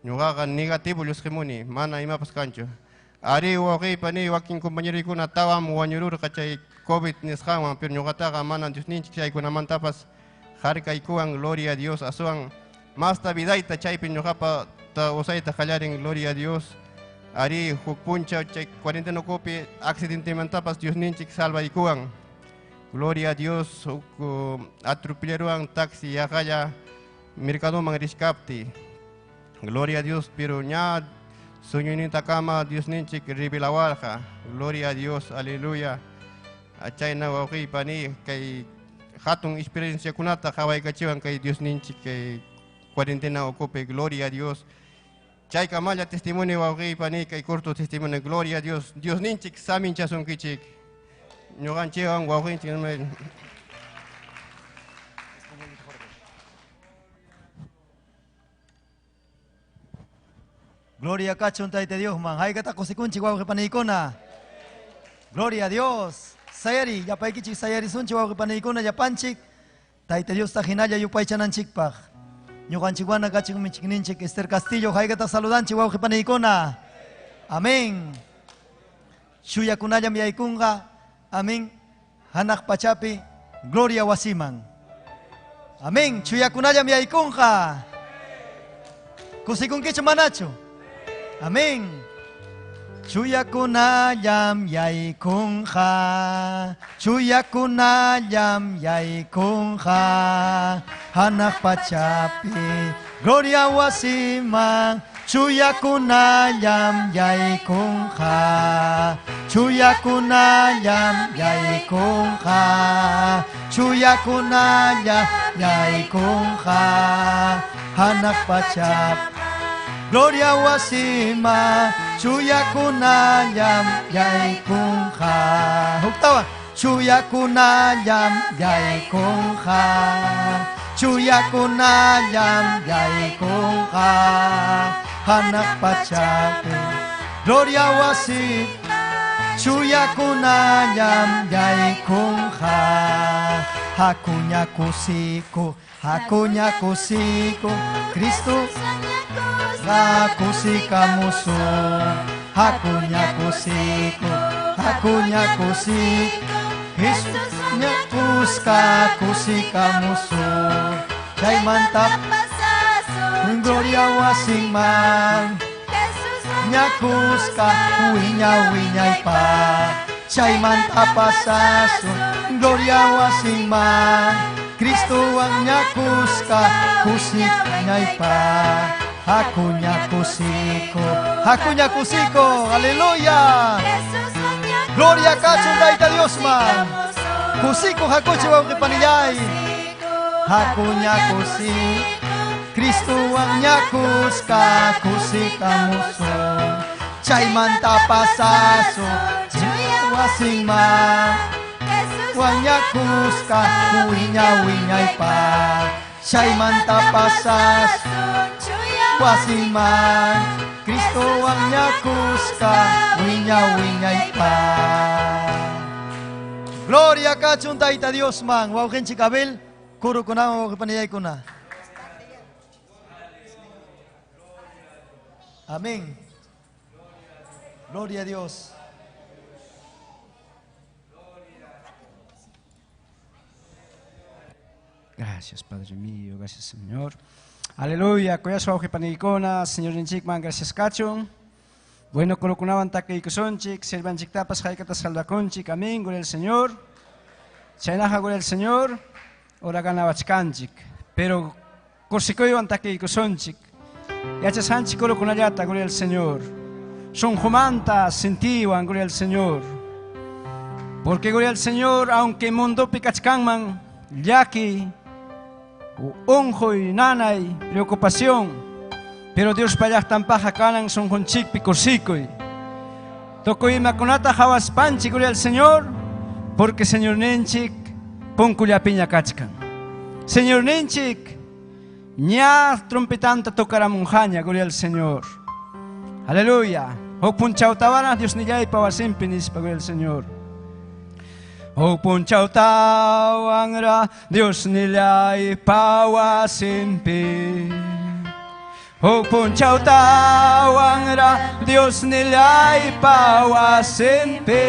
Ñuqaqa negativo llusqimuni, mana imapas kanchu. Ari wawqiypa ni wakin compañeroykuna tawam wañururqa chay COVID nisqanwan, pero ñuqataqa mana Diosninchik chaykunamantapas harkaykuwan, gloria a Dios, aswan masta vidayta chaypi ñuqapa usayta qallarin, gloria a Dios. Ari huk punchaw chay cuarentena ukupi accidentemantapas Diosninchik salvaykuwan, gloria a Dios. Huk atropellaruwan taxi yaqalla mercadoman rishkapti, gloria a Dios, pero ña sueñuynintakama Diosninchik revelawarqa, gloria a Dios, aleluya. Chayna wawqiypa ni kay hatun experienciakunata qhawaykachiwan kay Diosninchik kay cuarentena ukupi, gloria a Dios. Chaykamalla testimonio wawqiypa ni kay corto testimonio, gloria a Dios. Diosninchik saminchasunkichik. Ñuqanchikwan wawqinchik. Gloria kachun Tayta Diosman. Haykata kusikunchik wawqipaniykuna. Gloria a Dios. Sayari, llapaykichik sayarisunchik wawqipaniykuna llapanchik. Tayta Diosta hinalla yupaychananchikpaq. Ñuqanchikwana kachik michikninchik Esther Castillo, haykata saludanchik wawqipaniykuna. Amén. Shuyakunallam yaykunqa. Amén. Hanaq pachapi gloria wasiman. Amén. Chuyakunallam yaykunqa. Kusikunkichu manachu? Amén. Chuyakunallam yaykunqa. Chuyakunallam yaykunqa. Hanaq pachapi gloria wasiman. Chuyakunallam yaykunqa. Chuyakunallam yaykunqa. Chuyakunallam yaykunqa. Hanaq pachapi gloria wasiman. Chuyakunallam yaykunqa. Huktawan. Chuyakunallam yaykunqa. Chuyakunallam yaykunqa. Hanaq pachapi gloria wasi. Chuyakunallam yaykunqa. Hakuña kusiku, hakuña kusiku, Cristo kusikamusu. Hakuña kusiku, hakuña kusiku, Jesús ñakuska kusikamusu. Chaymanta gloria wasiman. Ñakuska wiña wiñaypa. Chaymanta pasasun gloria wasiman. Cristo wan ñakuska kusikñaypa. Hakuña kusiko, hakuña kusiko, aleluya. Gloria kachun Tayta Diosman. Kusiko hakuchi wawqipanillay. Hakuña kusiko, Cristo wan ñakuska kusikamusun. Chaymanta pasasun wasiman. Wan ñakuska wiña wiñaypa. Chaymanta pasasun wasiman. Cristo wan ñakuska wiña wiñaypa. Gloria kachun Tayta Diosman. Wawqinchik Abel, kurukunawan wawqipanillaykuna. Amén. Gloria a Dios. Gracias, Padre mío, gracias, Señor. Aleluya, kuyasqa wawqi-paniykuna, Señorninchikman gracias kachun. Bueno, kurukunawan takiykusunchik, sirvanchiktapas haykata salvakunchik. Amén, gloria al Señor. Chaynaqa, gloria al Señor, ora ganawachkanchik. Pero kusikuywan takiykusunchik. Yachasqanchik kurukunallata, gloria al Señor. Sunqumanta sintiwan, gloria al Señor. Porque, gloria al Señor, aunque mundopi kachkanman llaki, unquy, nanay, preocupación, pero Diospa llaqtanpaqqa kanan sunqunchikpi kusikuy. Tukuy imakunata qhawaspanchik, gloria al Señor, porque Señorninchik punkullapiña kachkan. Señorninchik ña trompetanta tocaramunqaña, gloria al Señor. Aleluya. Huk punchawtawanraq Diosnillaypa wasinpi nispa, gloria al Señor. Huk punchawtawanraq Diosnillaypa wasinpi. Huk punchawtawanraq Diosnillaypa wasinpi.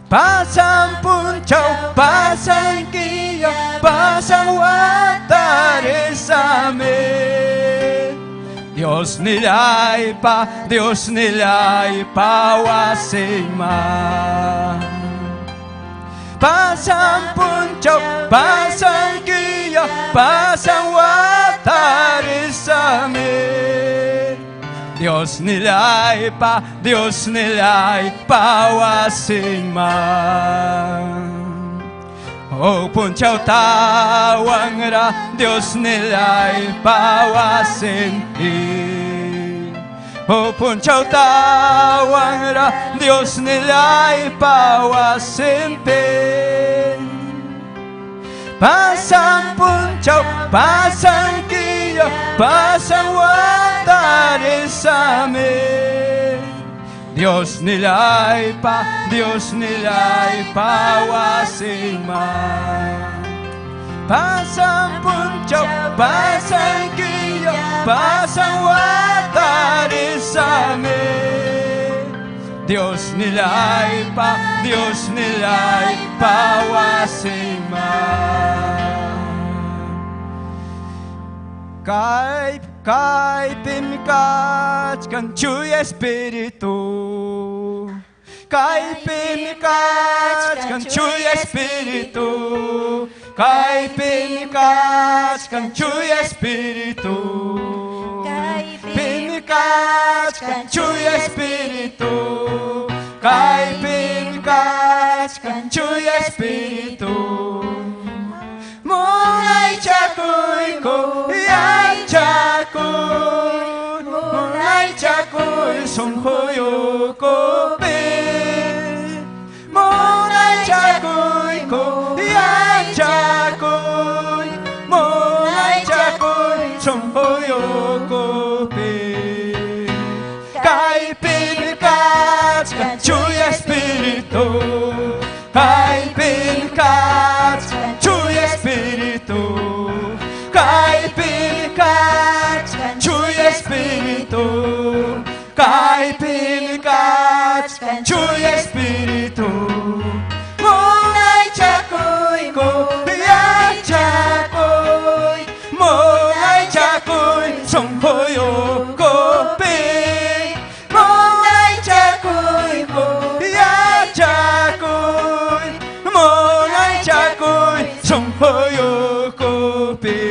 Pasan punchaw, pasan killa, pasan wata risami. Diosnillaypa, Diosnillaypa wasinman. Pasan punchaw, pasan killa, pasan wata risami. Diosnillaypa, Diosnillaypa wasinman. Huk punchawtawanraq Diosnillaypa wasinpi. Huk punchawtawanraq Diosnillaypa wasinpi. Pasan punchaw, pasan killa, pasan wata risami. Diosnillaypa, Diosnillaypa wasinman. Pasan punchaw, pasan killa, pasan wata risami. Diosnillaypa, Diosnillaypa wasinman. Kay, kaypim kachkan Chuya Espiritu. Kaypim kachkan Chuya Espiritu. Kaypim kachkan Chuya Espiritu. Kaypim kachkan Chuya Espiritu. Kaypim kachkan Chuya Espiritu. Munaychakuyku yachakuy, munaychakuy sunquy ukupi. Munaychakuyku yachakuy, munaychakuy sunquy ukupi. Kaypim kachkan Chuya Espiritu. Kaypim kachkan Chuya Espiritu. Kaypim kachkan Chuya Espiritu. Kaypim kachkan Chuya Espiritu. Munaychakuyku yachakuy, munaychakuy sunquy ukupi. Munaychakuyku yachakuy, munaychakuy sunquy ukupi.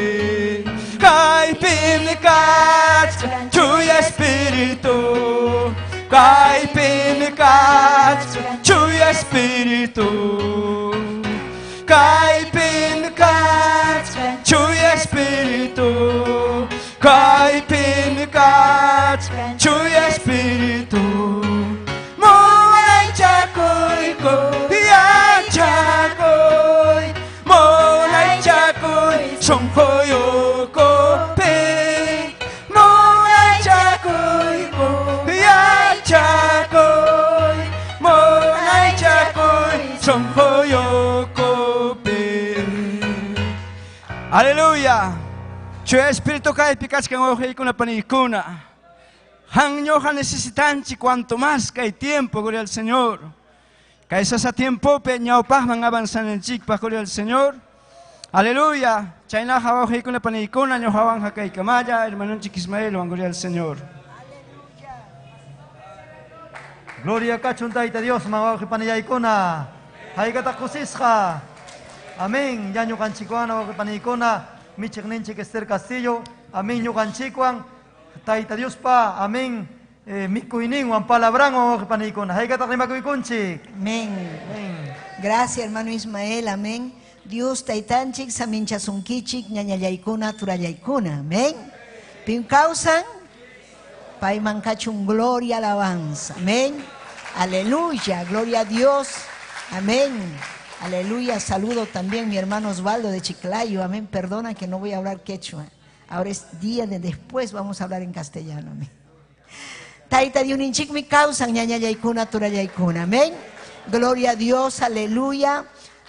Kaypim kachkan Chuya Espiritu. Kaypim kachkan Chuya Espiritu. Kaypim kachkan Chuya Espiritu. Kaypim kachkan Chuya Espiritu. Munaychakuyku yachakuy, munaychakuy sunquy ukupi. Munaychakuyku yachakuy, munaychakuy sunquy ukupi. Aleluya. Chuya Espiritu kaypi kachkan wawqiykuna paniykuna. Han ñuqa necesitanchik cuanto más kay tiempo, gloria al Señor. Kay sasa tiempopi ñawpaqman avanzananchikpaq, gloria al Señor. Aleluya. Chaynaqa wawqiykuna paniykuna ñuqawan hakaykamalla, hermanonchik Ismaelwan, gloria al Señor. Gloria kachun Tayta Diosman wawqi panillaykuna. Haykataq kusisqa. Amén. Ya ñuqanchikwan wawqi paniykuna, michiqninchik Esther Castillo. Amén ñuqanchikwan. Tayta Diospa, amén. Mikuyninwan, palabranwan wawqi paniykuna. Haykataq rimakuykunchik. Amén. Amén. Gracias, hermano Ismael. Amén. Dios taytanchik saminchasunkichik ñañallaykuna turallaykuna. Amén. Pim kawsan payman kachun gloria, alabanza. Amén. Aleluya, gloria a Dios. Amén. Aleluya. Saludo también mi hermano Osvaldo de Chiclayo. Amén. Perdona que no voy a hablar quechua. Ahora es día de después, vamos a hablar en castellano. Amén. Tayta Diosninchikmi kawsan ñañallaykuna turallaykuna. Amén. Gloria a Dios, aleluya.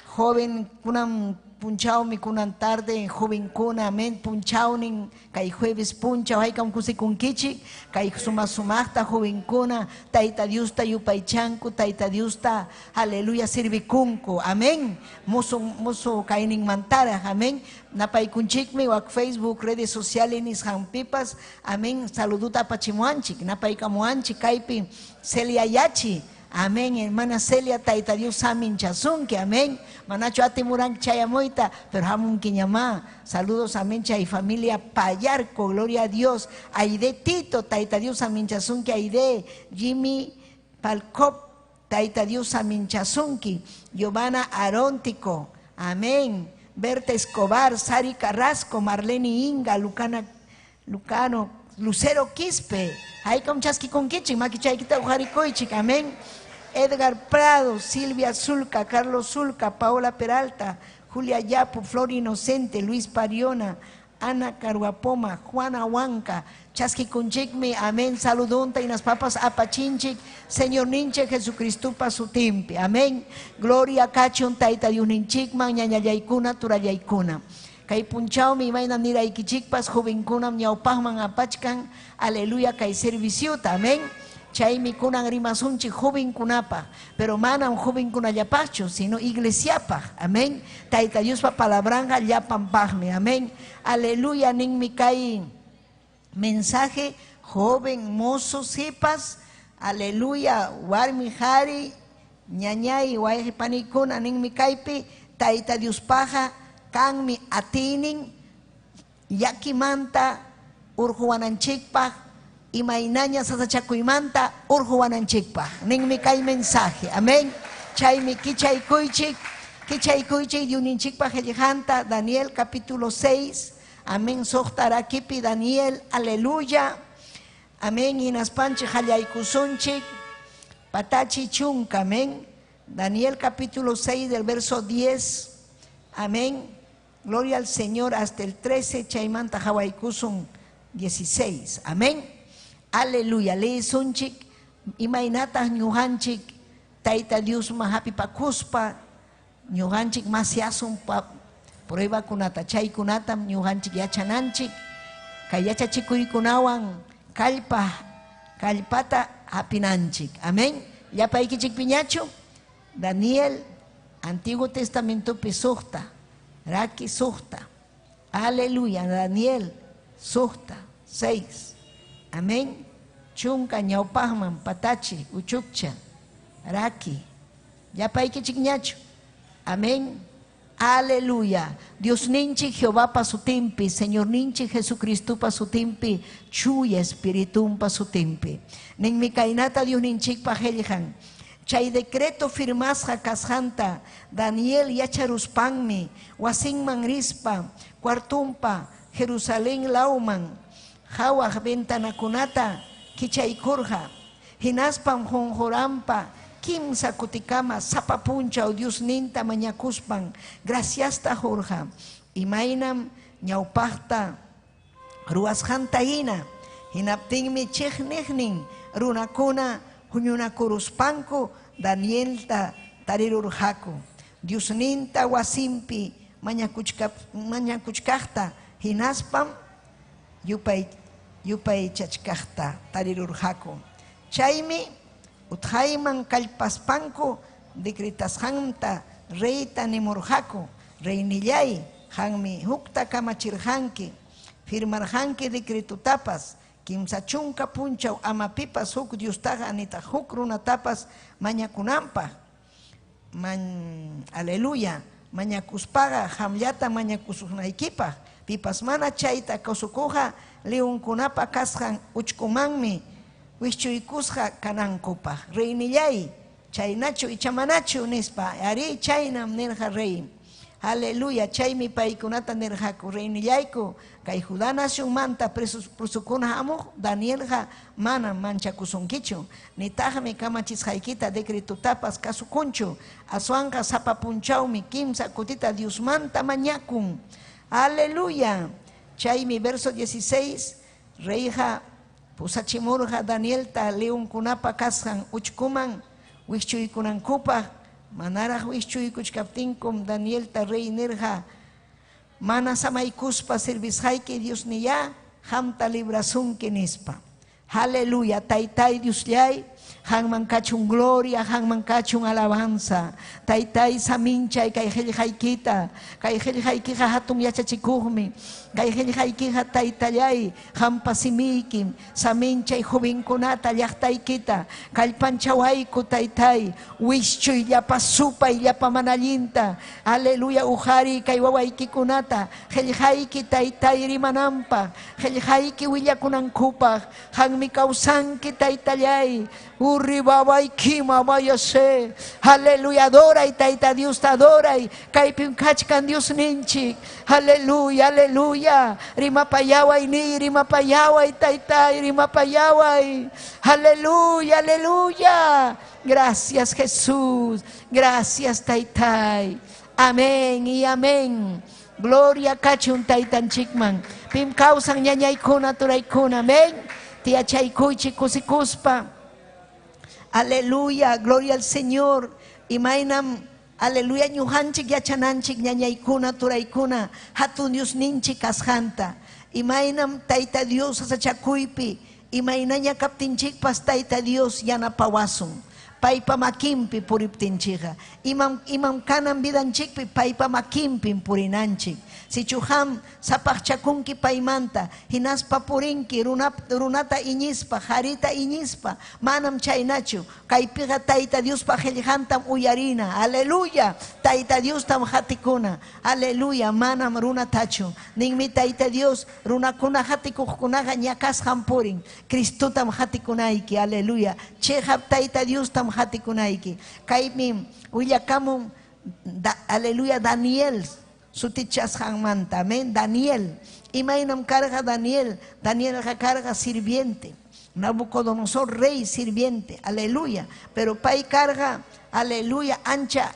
Joven kunan punchawmi kunan tarde, joven kuna, amén, punchawnin, kay jueves punchaw, haykam kusikunkichik, kay suma sumaqta joven kuna, Tayta Diosta yupaychanku, Tayta Diosta, aleluya, sirvikunku, amén. Musu, musu kayninmantaraq, amén. Napaykunchikmi wak Facebook, redes sociales nisqanpipas, amén, saluduta apachimuanchik, napaykamuanchik, kaypi Celia Yachi, amén, hermana Celia, Tayta Dios saminchasunki, amén. Manachu atimuranki chayamuyta, pero hamunki ñamá. Saludos, amén, chay familia Payarco, gloria a Dios. Aide Tito, Tayta Dios saminchasunki, Aide Jimmy Palcop, Tayta Dios saminchasunki. Giovanna Aróntico, amén. Berta Escobar, Sari Carrasco, Marlene Inga, Lucana, Lucano, Lucero Quispe, Haykam chaskikunkichik, makichaykita uqarikuychik, amén. Edgar Prado, Silvia Zulca, Carlos Zulca, Paola Peralta, Julia Yapu, Flor Inocente, Luis Pariona, Ana Caruapoma, Juana Huanca, chaskikunchikmi, amén, saludonta y las papas apachinchik, Señor ninche Jesucristo pa sutimpi, amén. Gloria kachun tayta Diosninchikman, ñañallaykuna, turallaykuna. Kay punchawmi imayna niraykichikpas jovenkunam ñawpaqman apachkan, aleluya, kay serviciota, amén. Chaymi kunan rimasunchik jovenkunapaq, pero manam jovenkunallapaqchu, sino iglesiapaq, amén. Tayta Diospa palabranja llapanpaqmi, amén. Aleluya, ninmi kay mensaje, joven, mozo, sipas, aleluya, warmi, qhari, ñañay, wayqi panikuna, ninmi kaypi, Tayta Diospaqa kanmi atiynin llakimanta urquwananchikpaq, imaynaña sasachakuymanta urquwananchikpaq, ninmi kay mensaje, amén. Chaymi kichaykuychik, kichaykuychik Diosninchikpaq qillqanta, Daniel capítulo 6, amén, suqta rakipi Daniel, aleluya, amén, hinaspanchik qallaykusunchik, patachi chunka, amén. Daniel capítulo 6 del verso 10, amén. Gloria al Señor hasta el 13, chaymanta qhawaykusun 16, amén. Aleluya, leesunchik, imaynataq ñuqanchik, Tayta Diosman hapipakuspa, ñuqanchik masyasun pruebakunata, chaykunatam ñuqanchik yachananchik, kay yachachikuykunawan kallpa, kallpata hapinanchik, amén. Llapaykichik piñachu, Daniel, Antiguo Testamentopi suqta, raki suqta, aleluya, Daniel, suqta, 6, amén. Chunka ñawpaqman patachi, uchukcha, raki, llapaykichik ñachu, amén. Aleluya. Diosninchik Jehovapa sutinpi, Señorninchik Jesucristopa sutinpi, chuya espiritumpa sutinpi. Ninmi kaynata Diosninchikpa qillqan. Chay decreto firmasqa kasqanta Daniel yacharuspanmi wasinman rispa, cuartumpa Jerusalén lawman hawaq ventanakunata kichaykurqa. Hinaspam qunquranpa kimsa kutikama sapa punchaw Diosninta mañakuspan graciasta qurqa. Imaynam ñawpaqta ruwasqanta hina. Hinaptinmi chiqniqnin runakuna huñunakuruspanku Danielta tarirurqaku. Diosninta wasinpi mañakuchkaqta hinaspam yupaychachkaqta tarirurqaku. Chaymi utqayman kallpaspanku decretasqanta reyta nimurqaku, reynillay, qanmi hukta kamachirqanki, firmarqanki decretotapas, 30 punchaw ama pipas huk Diostaqa nitaq huk runatapas mañakunanpaq. Aleluya, mañakuspaqa qamllata mañakusunaykipaq, pipas mana chayta kasukuqqa leonkunapa kasqan uchkumanmi wischuykusqa kanankupaq. Reynillay, chaynachu icha manachu nispa. Arí, chaynam nirqa rey. Aleluya, chaymi paykunata nirqaku, reynillayku, kay Judá nacionmanta presukuna hamuq Danielqa manam manchakusunkichu, nitaqmi kamachisqaykita decretotapas kasukunchu, aswanqa sapa punchawmi 3 kutita Diosmanta mañakun. Aleluya. Chaymi verso 16, reyqa pusachimurqa Danielta leonkunapa kasqan uchkuman wischuykunankupaq. Manaraq wischuykuchkaptinkum Danielta rey nirqa, mana samaykuspa servisqayki Diosniyá qamta librasunki nispa. Aleluya, taytay Diosllay, qanman kachun gloria, qanman kachun alabanza. Taytay saminchay kay qillqaykita, kay qillqaykiqa hatun yachachikuqmi, kay qillqaykiqa taytallay qampa simiykim, saminchay jovenkunata llaqtaykita, kallpanchawayku taytay, wischuy llapa supay llapa manallinta. Aleluya, uqari kay wawaykikunata, qillqayki taytay rimananpaq, qillqayki willakunankupaq, qanmi kawsanki taytallay. Urribawayki mamayase. Aleluya, adoray tayta Dios, adoray. Kaypim kachkan Dios ninchik. Aleluya, aleluya. Rimapayaway ni, rimapayaway taytay, rimapayaway. Aleluya, aleluya. Gracias Jesús. Gracias taytay. Amén y amén. Gloria kachun taytanchikman. Pim kawsan ñañaykuna turaykuna. Amén. Tiachaykuychik kusikuspa. Aleluya, gloria al Señor. Imaynam, aleluya, ñuqanchik yachananchik ñañaykuna turaykuna hatun Dios ninchik kasqanta. Imaynam Tayta Dios sasachakuypi, imaynaña kaptinchikpas Tayta Dios yanapawasun. Paypa makinpi puriptinchikqa. Imam kanan vidanchikpi paypa makinpim purinanchik. Sichu qam sapaqchakunki paymanta, hinaspa purinki runata iñispa, harita iñispa, manam chaynachu. Kaypiqa Tayta Diospa qillqantam uyarina. Aleluya. Tayta Diostam hatikuna. Aleluya, manam runatachu. Ninmi Tayta Dios, runakuna hatikuqkunaqa ñakasqan purin. Cristotam hatikunayki. Aleluya. Chiqap Tayta Diostam hatikunayki. Kaymi willakamun, aleluya, Daniel sutichasqanmanta. Amén. Daniel. Imaynam karqa Daniel. Danielqa karqa sirviente. Nabucodonosor rey sirviente. Aleluya. Pero pay karqa, aleluya, ancha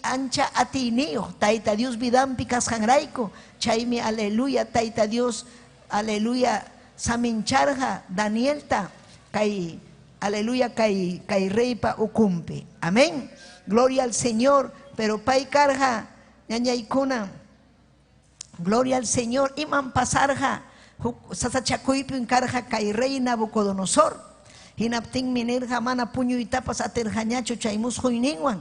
ancha atiyniyuq Tayta Dios vidanpi kasqanrayku. Chaymi aleluya Tayta Dios, aleluya, samincharqa Danielta kay aleluya kay reypa ukumpi. Amén. Gloria al Señor. Pero pay karqa ñañaykuna, gloria al Señor, iman pasarqa sasachakuypin karqa kay rey Nabucodonosor. Hinaptinmi nirqa mana puñuytapas atirqañachu chay musquyninwan.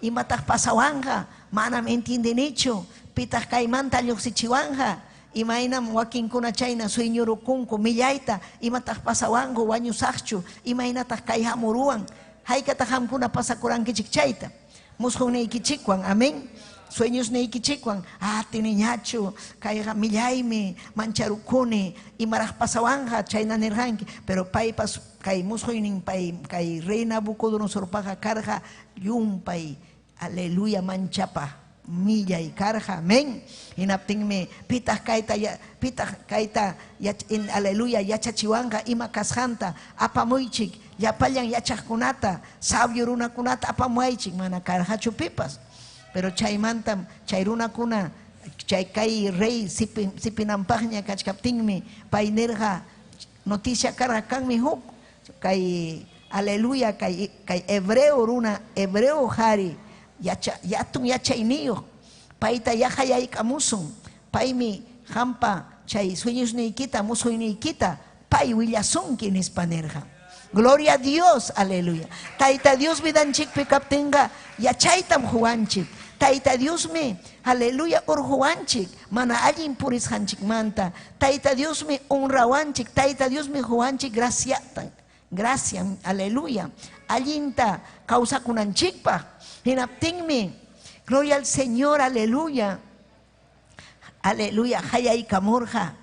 Imataq pasawanqa, manam entiendinichu, pitaq kaymanta lluqsichiwanqa. Imaynam wakinkuna chayna sueñurukunku millayta, imataq pasawanku wañusaqchu, imaynataq kay hamuruwan. Haykataq qamkuna pasakurankichik chayta. Musqunaykichikwan, amén. Sueños niykichikwan, tiniñachu, kayqa millaymi, mancharukuni, imaraq pasawanja, chayna nirqanki. Pero paypas kay musquynin pay kay rey Nabucodonosorpaqa karqa llumpay, aleluya, manchapa millay karqa, amén. Hinaptinmi pitaq kayta aleluya yachachiwanqa ima kasqanta apamuychik, llapallan yachaqkunata, sabio runakunata apamuaychik, mana karqachu pipas. Pero chaymantam chay runakuna chay kay rey sipinanpaqña kachkaptinmi pay nirqa noticia karqa kanmi huk kay aleluya kay hebreo runa, hebreo qhari yatun yachayniyuq payta yaqayaykamusun, paymi qampa chay sueñosniykita musquyniykita pay willasunki nispa nirqa. Gloria a Dios, aleluya. Tayta Dios vidanchikpi kaptinqa yachaytam huwanchik. Tayta Diosmi, aleluya, urhuwanchik mana allin purisqanchikmanta. Tayta Diosmi honrawanchik, Tayta Diosmi huwanchik graciatan. Gracias, aleluya. Allinta kawsakunanchikpaq. Hinaptinmi, gloria al Señor, aleluya. Aleluya, hayaykamurqa.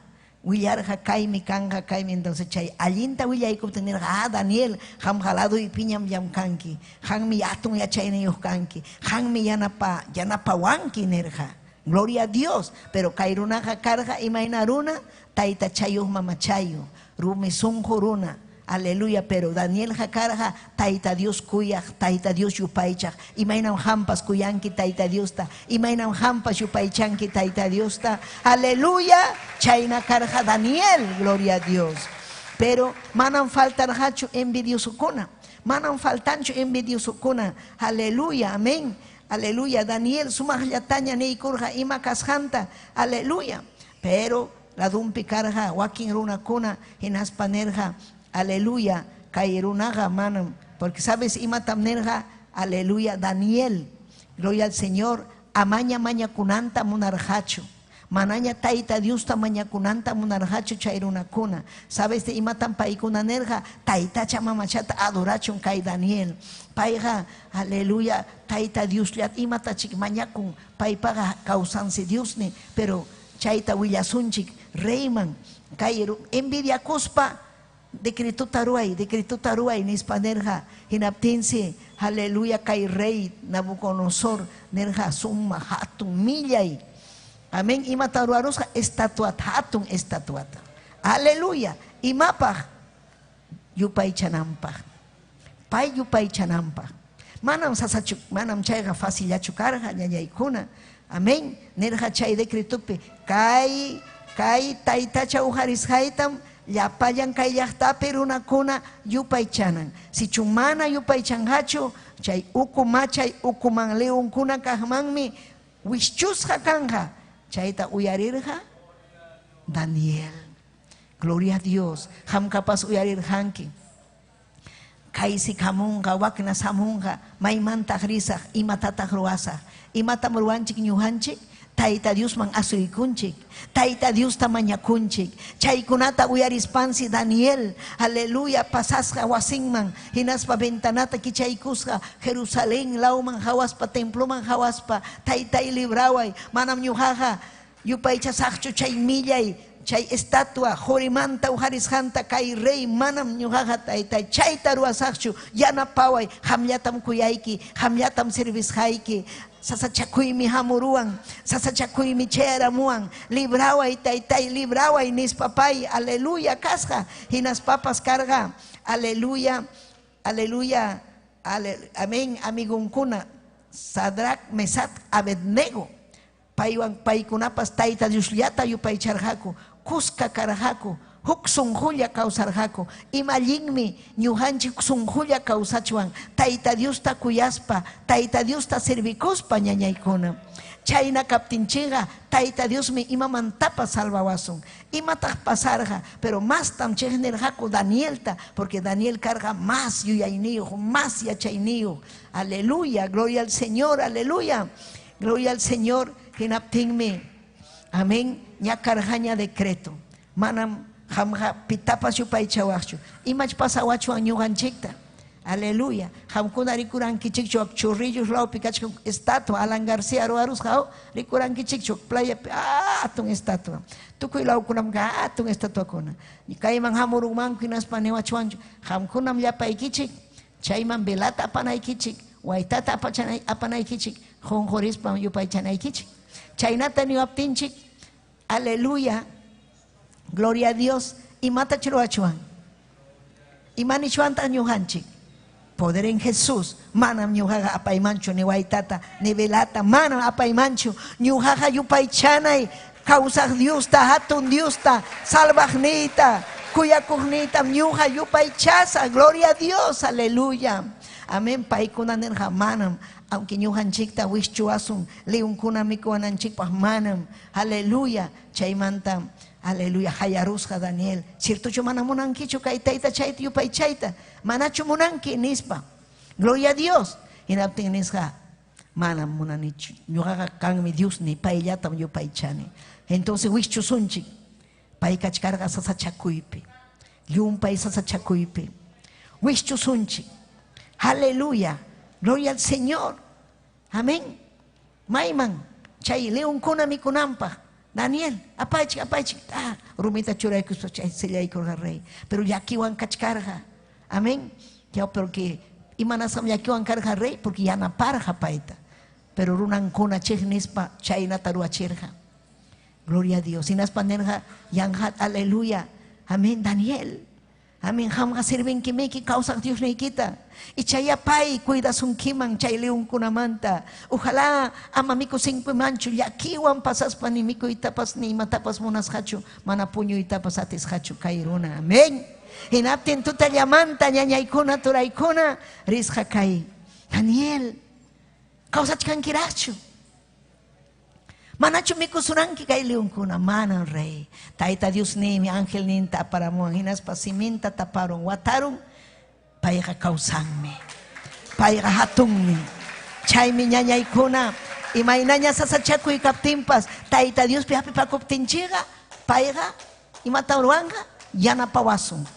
Willarqa kaymi kanqa kaymi entonces chay allinta willaykuptin nirqa ah Daniel qamqa laduypiñam llamkanki qammi hatun yachayniyuq kanki qammi yanapa yanapawanki nirqa gloria a Dios pero kay runaqa karqa imayna runa taytachayuq mamachayuq rumi sunqu runa Aleluya, pero Danielqa karqa Tayta Dios kuyaq, Tayta Dios yupaychaq. Imaynam qampas kuyanki Tayta Diosta, imaynam qampas yupaychanki Tayta Diosta. Aleluya, chayna karqa Daniel, gloria a Dios. Pero manam faltarqachu envidiosokuna, manam faltanchu envidiosokuna. Aleluya, amén. Aleluya, Daniel sumaqllataña niykurqa ima kasqanta. Aleluya. Pero ladunpi karqa wakin runakuna hinaspa nirqa aleluya kay runaqa manam porque sabes imatam nirqa aleluya Daniel gloria al Señor amaña mañakunanta munarqachu manaña Tayta Diosta mañakunanta munarqachu chay runakuna sabes de imatam paykuna nirqa taytacha mamachata adorachun kay Daniel payqa aleluya Tayta Diosllat imatachik mañakun paypaqa kawsansi Diosni pero chayta willasunchik reyman kay envidiakuspa decretota ruway decretota ruway nispa nirqa hinaptinsi aleluya kay rey Nabucodonosor nirqa sumaq hatun millay amén imata ruwarusqa estatuata hatun estatuata aleluya imapaq yupaychananpaq pay yupaychananpaq manam sasachu manam chayqa facillachu karqa ñañaykuna amén nirqa chay decretopi kay kay taytacha uqarisqaytam llapallan kay llaqtapi runakuna yupaychanan sichu mana yupaychanqachu chay uku machay ukuman leonkuna kaqmanmi wischusqa kanqa chayta uyarirqa Daniel gloria a Dios qamkapas uyarirqanki kaysi hamunqa wakna hamunqa maymantaq risaq imatataq ruwasaq imatam ruwanchik ñuqanchik Tayta Diosman asuykunchik Tayta Diosta mañakunchik chaykunata uyarispansi Daniel aleluya pasasqa wasinman hinaspa ventanata kichaykusqa Jerusalén lawman hawaspa temploman hawaspa taytay libraway manam ñuqaqa yupaychasaqchu chay millay chay estatua qurimanta uqarisqanta kay rey manam ñuqaqa taytay chayta ruwasaqchu yanapaway qamllatam kuyayki qamllatam servisqayki sasachakuymi hamuruwan sasachakuymi chayaramuwan libraway taytay libraway nispa pay aleluya kasqa hinaspapas karqa aleluya aleluya ale, amén amigunkuna Sadrac, Mesat, Abednego paywan paykunapas Tayta Diosllata yupaycharqaku kuska karqaku huk sunqulla kawsarqaku ima allinmi ñuqanchik sunqulla kawsachwan Tayta Diosta kuyaspa Tayta Diosta servikuspa ñañaykuna chayna kaptinchikqa Tayta Diosmi imamantapas salvawasun imataq pasarqa pero mastam chiqnirqaku Danielta porque Daniel karqa mas yuyayniyuq mas yachayniyuq aleluya gloria al Señor aleluya gloria al Señor hinaptinmi amén ñakarqaña decreto manam qamqa pitapas yupaychawaqchu imach pasawachwan ñuqanchikta aleluya qamkuna rikurankichikchu Chorrillos lawpi kachkan estatua Alan García ruwarusqa rikurankichikchu playapi hatun estatua tukuy lawkunam hatun estatuakuna kayman hamurunmanku hinaspa niwachwanchu qamkunam llapaykichik chayman velata apanaykichik waytata apanaykichik qunqurispam yupaychanaykichik chaynata niwaptinchik aleluya gloria a Dios imatach ruwachwan ima nichwantaq ñuqanchik poder en Jesús manam ñuqaqa apaymanchu ni waytata ni velata manam apaymanchu ñuqaqa yupaychanay kawsaq Diosta hatun Diosta salvaqniyta kuyakuqniytam ñuqa yupaychasaq gloria a Dios aleluya. Amén. Paykuna nirqa manam, aunque ñuqanchikta wischuwasun leonkuna mikuwananchikpaq manam. Aleluya. Chaymanta, aleluya, hayarusqa Daniel. Ciertochu mana munankichu kay tayta chayta yupaychayta? Manachu munanki nispa. Gloria a Dios. Hinaptin nisqa, manam munanichu. Ñuqaqa kanmi Diosni, payllatam yupaychani. Entonces wischusunchik. Pay kachkarqa sasachakuypi. Llumpay sasachakuypi. Wischusunchik. Aleluya. Gloria al Señor. Amén. Mayman chay leonkuna mikunanpaq. Daniel, apaychik, apaychik. Ah, rumita churaykuspa chay sellaykurqa rey. Pero llakiwan kachkarqa. Amén. Ya, porque imanasam llakiwan karqa rey, porque yanaparqa payta. Pero runankuna chiqnispa chaynata ruwachirqa. Gloria a Dios. Hinaspa nirqa, yanqat, aleluya. Amén, Daniel. Amén, qamqa sirvinkimiki kawsaq Diosniykita. Ichaya pay cuidasunkiman chay leonkunamanta. Ojalá ama mikusinkimanchu llakiwan pasaspa ni mikuytapas ni imatapas munasqachu, mana puñuytapas atisqachu kay runa. Amén. Hinaptin tutallamanta ñañaykuna turaykuna risqa kay. Daniel, kawsachkankiraqchu? Manachu mikusuranki kay leonkuna? Manam, rey. Tayta Dios nimi angelninta aparamuwan hinaspa siminta taparun watarun, payqa kawsanmi. Payqa hatunmi. Chaymi ñañaykuna imaynaña sasachakuy kaptinpas Tayta Diospi hapipakuptinchikqa payqa imatam ruwanqa? Yanapawasun.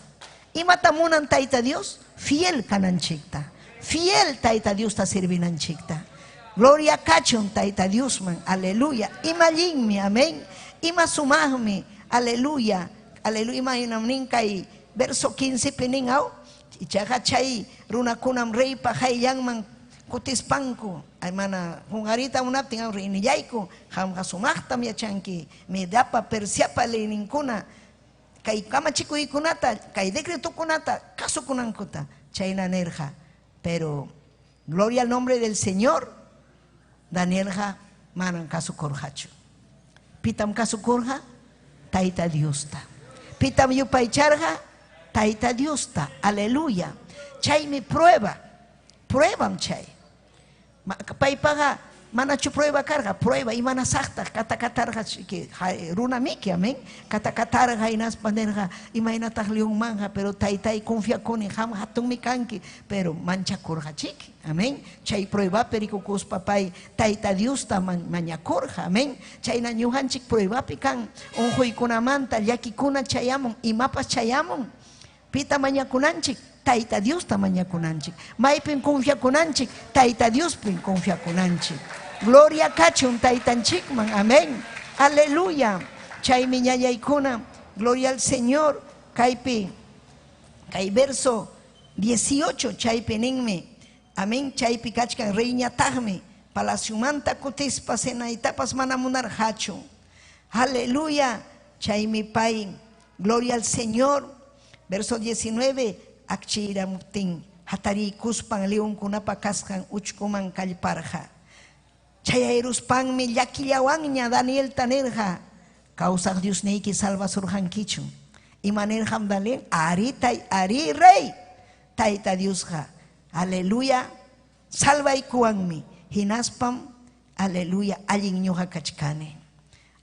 Imata munan Tayta Dios? Fiel kananchikta. Fiel Tayta Diosta servinanchikta. Gloria kachun Tayta Diosman. Aleluya. Ima allinmi, amén. Ima sumaqmi. Aleluya. Aleluya. Imaynam nin kay verso 15 pi nin aw. Ichaqa chay runakunam reypa qayllanman kutispanku. Ay mana qunqarita munaptin aw reynillayku. Qamqa sumaqtam yachanki. Mediapa, Persiapa leyninkuna kay kamachikuykunata, kay decretokunata kasukunankuta. Chayna nirqa. Pero gloria al nombre del Señor. Danielqa manam kasukurqachu. Pitam kasukurqa? Tayta Diosta. Pitam yupaycharqa? Tayta Diosta. Aleluya. Chaymi prueba. Pruebam chay. Paypaqa manachu prueba karqa? Prueba imanasaqtaq katakatarqa runamiki, amén. Katakatarqa hinaspa nirqa imaynataq leonmanja, pero taytay confiakuni, qam hatunmi kanki, pero manchakurqa chiki, amén. Chay pruebapi rikukuspa pay Tayta Diosta mañakurqa, amén. Chayna ñuqanchik pruebapi kan unquykunamanta llakikuna chayamun, imapas chayamun. Pita mañakunanchik? Tayta Diosta mañakunanchik. Maypim confiakunanchik? Tayta Diospim confiakunanchik. Gloria kachun taytanchikman, amén. Aleluya. Chaymi ñañaykuna, gloria al Señor. Kaypi, kay verso 18, chaypi ninmi, amén. Chaypi kachkan reyñataqmi, palaciomanta kutispa cenaytapas mana munarqachu. Aleluya. Chaymi pay, gloria al Señor. Verso 19, akchiramuptin hatariykuspan leonkunapa kasqan uchkuman kallparqa. Chayayruspanmi llakillawanña Danielta nirqa, kawsaq Diosniyki salvasurqankichu. Ima nirqam Daniel? Ari, tay, ari, rey. Tayta Diosqa, aleluya, salvaykuwanmi. Hinaspam, aleluya, allin ñuqa kachkani.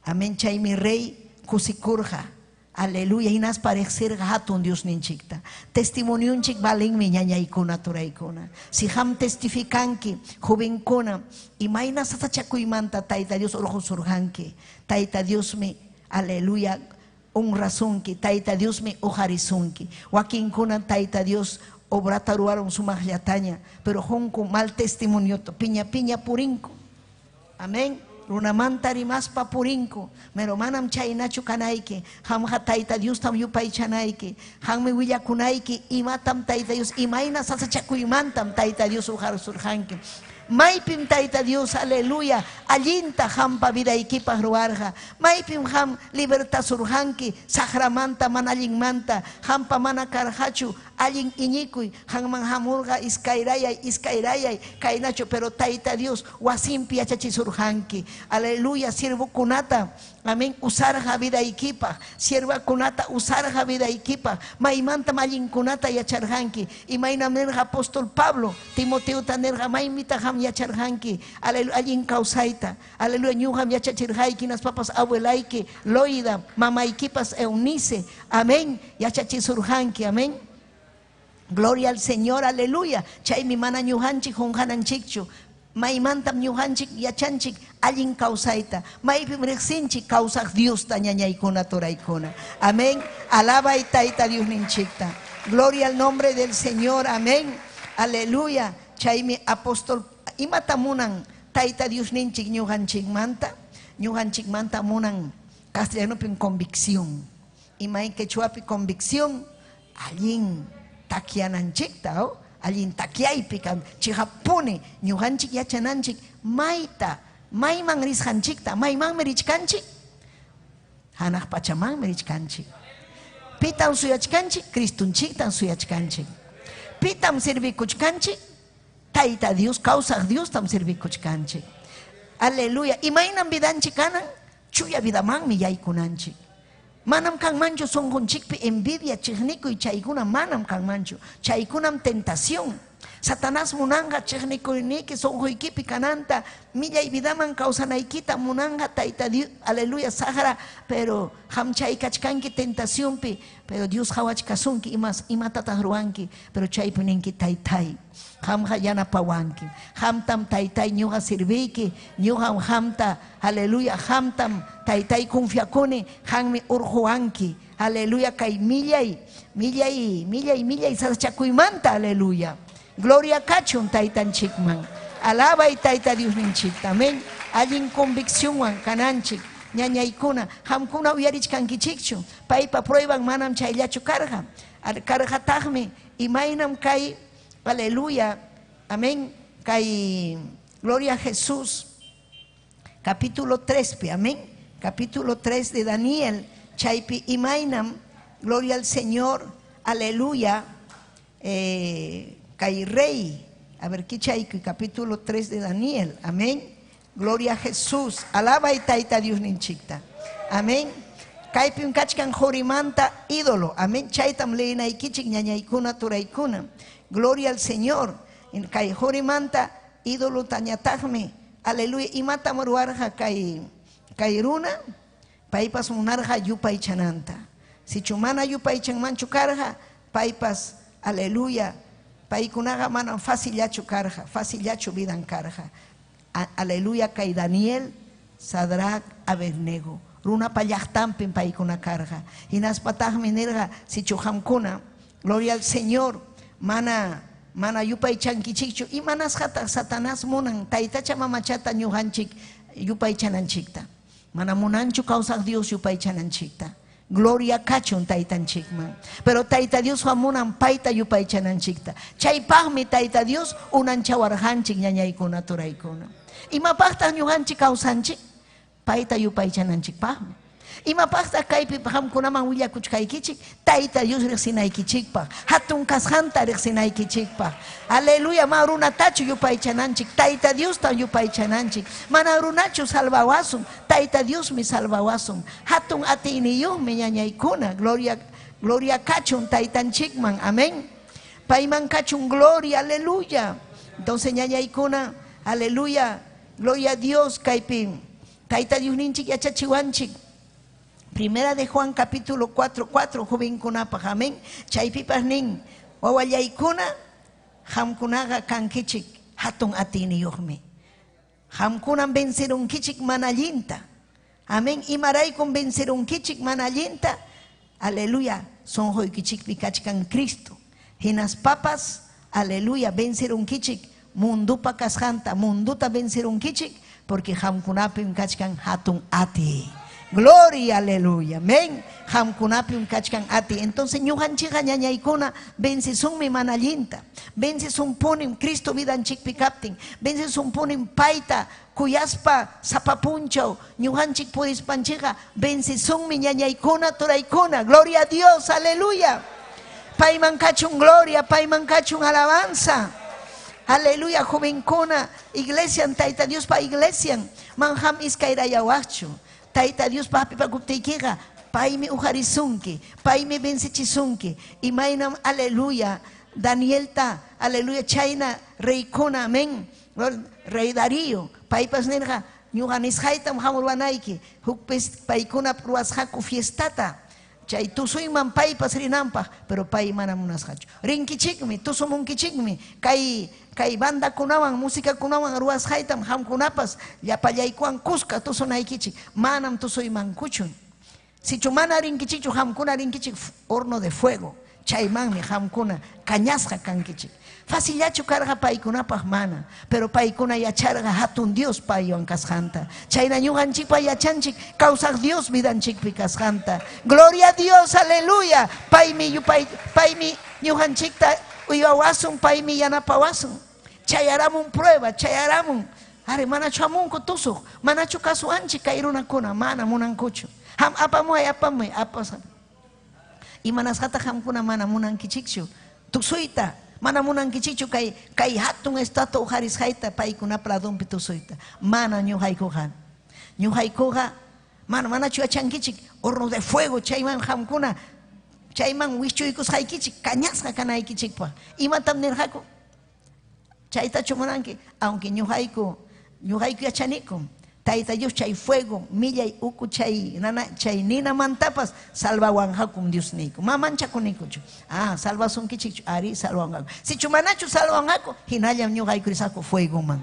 Amén, chaymi rey kusikurqa. Aleluya, hinaspa riqsirqa hatun Diosninchikta. Testimonionchik valenmi ñañaykuna turaykuna. Si qam testificanki, jovenkuna, imayna sasachakuymanta Tayta Dios urqusurqanki. Tayta Diosmi, aleluya, honrasunki. Tayta Diosmi uqarisunki. Wakinkuna Tayta Dios obrata ruwarun sumaqllataña, pero junku mal testimoniota, piña piña purinku. Amén. Runamanta rimaspa purinku, pero manam chaynachu kanayki, qamqa Tayta Diostam yupaychanayki, qammi willakunayki, imatam Tayta Dios, imayna sasachakuymantam Tayta Dios uqarsurqanki. Maypim Tayta Dios, aleluya, allinta qampa vidaykipaq ruwarqa. Maypim qam libertasurqanki, saqramanta, mana allinmanta, qampa mana karqachu, Allin iñikuy, qanman hamurqa iskayrayay, iskayrayay, kaynachu, pero Tayta Dios wasinpi yachachisurqanki. Aleluya, siervokunata, amén, usarqa vidaykipaq, siervakunata usarqa vidaykipaq, maymantam allinkunata yacharqanki. Imaynam nirqa apóstol Pablo, Timoteota nirqa, maymitaq qam yacharqanki, aleluya, allin kawsayta. Aleluya, ñuqam yachachirqayki, hinaspapas abuelayki Loida, mamaykipas Eunice, amén, yachachisurqanki, amén. Gloria al Señor, aleluya. Chaymi mana ñuqanchik qunqananchikchu. Maymantam ñuqanchik yachanchik allin kawsayta. Maypim riqsinchik kawsaq Diosta ñañaykuna turaykuna. Amén. Alabay Tayta Diosninchikta. Gloria al nombre del Señor, amén. Aleluya. Chaymi apóstol imata munan Tayta Diosninchik ñuqanchikmanta? Ñuqanchikmanta munan castellanopim convicción. Imay quechuapi convicción allin takyananchikta, oh? Allin takyaypi kan chiqappuni ñuqanchik yachananchik mayta mayman risqanchikta, maymanmi richkanchik, hanaq pachamanmi richkanchik. Pitam suyachkanchik? Cristonchiktam suyachkanchik. Pitam servikuchkanchik? Tayta Dios, kawsaq Diostam servikuchkanchik. Aleluya. Imaynam vidanchik kanan? Chuya vidamanmi yaykunanchik. Manam kanmanchu sunqunchikpi envidia, chiqnikuy, chaykuna manam kanmanchu. Chaykunam tentación. Satanás munanqa chiqnikuyniki sunquykipi kananta, millay vidaman kawsanaykita munanqa Tayta Dios, aleluya, saqra, pero qam chay kachkanki tentacionpi, pero Dios qawachkasunki imas imatataq ruwanki, pero chaypi ninki Taytay, qamqa yanapawanki. Qamtam Taytay ñuqa serviyki, ñuqam qamta, aleluya, qamtam Taytay confiakuni, qammi urquwanki. Aleluya, kay millay, millay, millay, millay sasachakuymanta, aleluya. Gloria kachun Taytanchikman. Alabay Tayta Diosninchikta, amén. Allin conviccionwan kananchik, ñañaykuna, qamkuna uyarichkankichikchu. Paypa prueban manam chayllachu karqa. Karqataqmi imaynam kay, aleluya, amén, kay gloria a Jesús, capítulo 3, amén, capítulo 3 de Daniel, chaypi imaynam, gloria al Señor, aleluya, kay rey, a ver, kichaykuy, capítulo 3 de Daniel, amén, gloria a Jesús, alabay Tayta Diosninchikta, amén. Kaypim kachkan qorimanta ídolo, amén, chaytam leenaykichik ñañaykuna turaykuna, gloria al Señor, kay qorimanta ídolo tañataqmi, aleluya, imatam ruwarqa kay kay runa, paypas munarqa yupaychananta. Sichu mana yupaychanmanchu karqa, paypas, aleluya, paykunaqa manam facillachu karqa, facillachu vidan karqa. Aleluya, kay Daniel, Sadrac, Abednego, runapa llaqtanpim paykuna karqa. Hinaspataqmi nirqa, sichu qamkuna, gloria al Señor, mana mana yupaychankichikchu, imanasqataq Satanás munan taytacha mamachata ñuqanchik yupaychananchikta. Mana munanchu kawsaq Dios yupaychananchikta. Gloria kachun Taytanchikman. Pero Tayta Diosqa munan payta yupaychananchikta. Chaypaqmi Tayta Dios unanchawarqanchik ñañaykuna turaykuna. Imapaqtaq ñuqanchik kawsanchik? Payta yupaychananchikpaqmi. Imapaqtaq kaypi qamkunaman willakuchkaykichik? Tayta Dios riqsinaykichikpaq, hatun kasqanta riqsinaykichikpaq. Aleluya, ma runatachu yupaychananchik, Tayta Diostam yupaychananchik. Mana runachu salvawasun, Tayta Diosmi salvawasun. Hatun atiyniyuqmi ñañaykuna, gloria gloria kachun Taytanchikman, amén. Payman kachun gloria, aleluya. Entonces ñañaykuna, aleluya, gloria a Dios, kaypi Tayta Diosninchik yachachiwanchik. Primera de Juan capítulo 4, 4, jovenkunapaq, amén. Chaypipas nin, wawallaykuna, qamkunaqa kankichik hatun atiyniyuqmi. Qamkunam vencerunkichik mana allinta. Amén. Imaraykum vencerunkichik mana allinta. Aleluya. Sunquykichikpi kachkan Cristo. Hinaspapas, aleluya, vencerunkichik mundupa kasqanta, munduta vencerunkichik, porque qamkunapim kachkan hatun atiy. Gloria, aleluya, amén. Qamkunapim kachkan atiy. Entonces ñuqanchikqa ñañaykuna vencesunmi mana allinta. Vencesunpunim Cristo vidanchikpi kaptin. Vencesunpunim payta kuyaspa sapa punchaw ñuqanchik purispanchikqa vencesunmi ñañaykuna turaykuna. Gloria a Dios, aleluya. Payman kachun gloria, payman kachun alabanza. Aleluya, jovenkuna, iglesian, Tayta Diospa iglesian, manham iskayrayawaqchu. Tayta Diospa hap'ipakuptiykiqa, paymi uqarisunki, paymi vencechisunki. Imaynam, aleluya, Danielta, aleluya, chayna reykuna, amén. Rey Darío, paypas nirqa, ñuqa nisqaytam hamurwanayki, hukpis paykuna ruwasqaku fiestata. Chay tusuyman paypas rinanpaq, pero pay mana munasqachu. Rinkichikmi, tusumunkichikmi, kay kay bandakunawan, musikakunawan ruwasqaytam qamkunapas llapallaykuwan kuska tusunaykichik, manam tusuymankuchu. Sichu mana rinkichikchu, qamkuna rinkichik horno de fuego, chaymanmi qamkuna kañasqa kankichik. Facillachu karqa paykunapaq mana, pero paykuna yacharqa hatun Dios paywan kasqanta. Chayna ñuqanchikpa yachanchik kawsaq Dios vidanchikpi kasqanta. Gloria a Dios, aleluya. Paymi yupay, paymi ñuqanchikta uywawasun, paymi yanapawasun. Chayaramun prueba, chayaramun. Ari, manachu hamunku tusuq, manachu kasuwanchik kay runakuna, mana munankuchu. Ham apamuy, apamuy, apasa. Imanasqataq qamkuna mana munankichikchu tusuyta, mana munankichikchu kay kay hatun estatua uqarisqayta paykunapa ladunpi tusuyta. Mana ñuqaykuqa. Ñuqaykuqa mana manachu yachankichik horno de fuego chayman qamkuna chayman wischuykusqaykichik kañasqa kanaykichikpaq. Imatam nirqaku? Chaytachu munanki? Aunque ñuqayku ñuqayku yachanikum Tayta Dios chay fuego millay uku chay nana chay ninamantapas salvawanqakum Diosniyku. Ma manchakunikuchu. Ah, salvasunkichikchu? Ari, salvawanqaku. Sichu manachu salvawanqaku, hinallam ñuqayku risaqku fuegoman.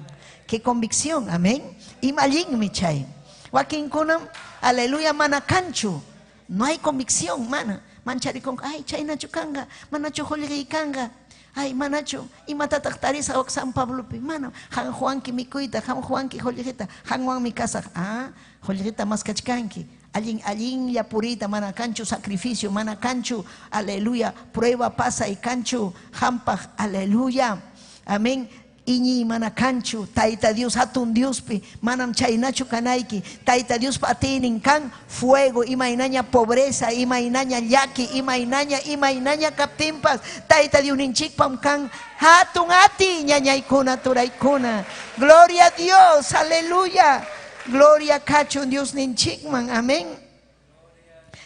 Qué convicción, amén. Ima allinmi chay. Wakinkunam, aleluya, mana kanchu. No hay convicción, mana. Mancharikunku, ay, chaynachu kanqa, manachu qullqiy kanqa. Ay, manachu, imatataq tarisaq wak San Pablopi? Mana, qan huwanki mikuyta, qam huwanki qullqita, qanwanmi kasaq. Ah, qullqita maskachkanki. Allin allinlla puriyta, mana kanchu sacrificio, mana kanchu, aleluya, prueba pasay kanchu qampaq, aleluya. Amén. Iñiy mana kanchu, Tayta Dios hatun Diospi, manam chaynachu kanayki. Tayta Diospa atiynin kan fuego, imaynaña pobreza, imaynaña llaki, imaynaña, imaynaña kaptinpas, Tayta Diosninchikpam kan hatun atiy, ñañaykuna, turaykuna. Gloria a Dios, aleluya. Gloria kachun Diosninchikman, amén.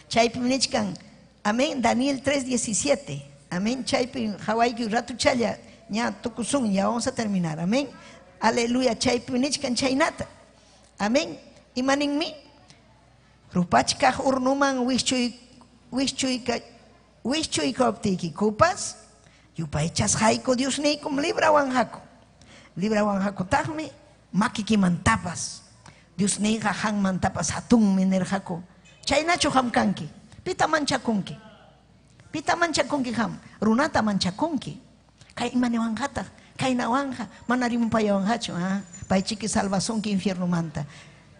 Chaypim nichkan, amén, Daniel 3:17. Amén, chaypim hawayki ratuchalla ña tukusun, ya vamos a terminar, amén. Aleluya, chaypim nichkan chaynata. Amén. Imaninmi? Rupachkaq urnuman wischuy wischuyka wischuykuptiykikupas yupaychasqayku Diosniykum librawanqaku. Librawanqakutaqmi makikimantapas. Diosniyqa qanmantapas hatunmi nirqaku. Chaynachu qam kanki? Pita manchakunki? Pita manchakunki qam? Runata manchakunki. Kay imaniwanqataq, kaynawanqa, mana rimupayawanqachu, ah? Paychiki salvasunki infiernomanta.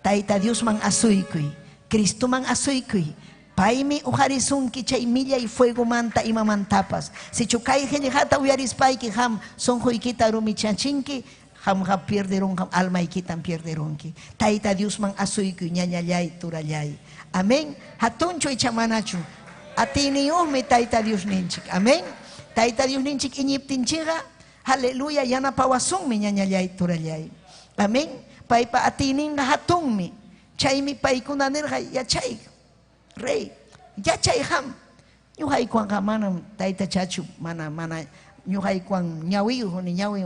Tayta Diosman asuykuy, Cristoman asuykuy. Paymi uqarisunki chay millay fuegomanta imamantapas. Sichu kay qillqata uyarispayki qam sunquykita rumichachinki, qamqa pierderunqam, almaykitam pierderunki. Tayta Diosman asuykuy, ñañallay, turallay. Amén. Hatunchu icha manachu? Atiyniyuqmi Tayta Diosninchik. Amén. Tayta Diosninchik iñiptinchikqa, aleluya, yanapawasunmi, ñañallay, turallay. Amén. Paypa atiyninqa hatunmi. Chaymi paykuna nirqa, yachay, rey, yachay qam. Ñuqaykuwanqa manam taytachachu, mana mana ñuqaykuwan ñawiyuq ni ñawin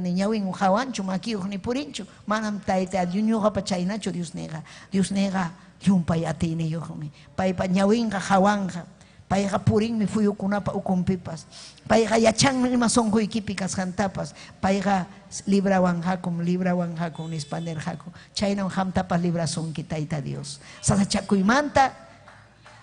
ni ñawin hawanchu, makiyuq ni purinchu. Manam tayta Dios ñuqapa chaynachu Diosniyqa. Diosniyqa llumpay atiyniyuqmi. Paypa ñawinqa hawanqa. Payqa purinmi fuyukunapa ukunpipas. Payqa yachanmi ima sunquykipi kasqantapas. Payqa librawanqakum, librawanqakum nispa nirqaku. Chaynam qamtapas librasunki Tayta Dios. Sasachakuymanta,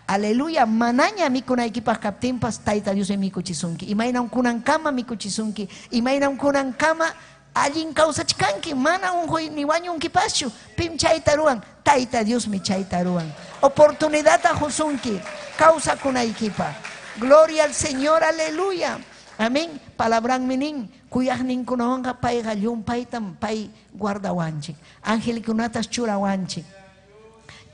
aleluya, manaña mikunaykipaq kaptinpas Tayta Diosmi mikuchisunki. Imaynam kunankama mikuchisunki, imaynam kunankama allin kawsachkanki, mana unquy ni wañunkipaschu. Pim chayta ruwan? Tayta Diosmi chayta ruwan. Oportunidadta qusunki kawsakunaykipaq. Gloria al Señor, aleluya. Amén. Palabranmi nin, kuyaqninkunawanqa payqa llumpaytam pay guardawanchik. Angelkunatas churawanchik.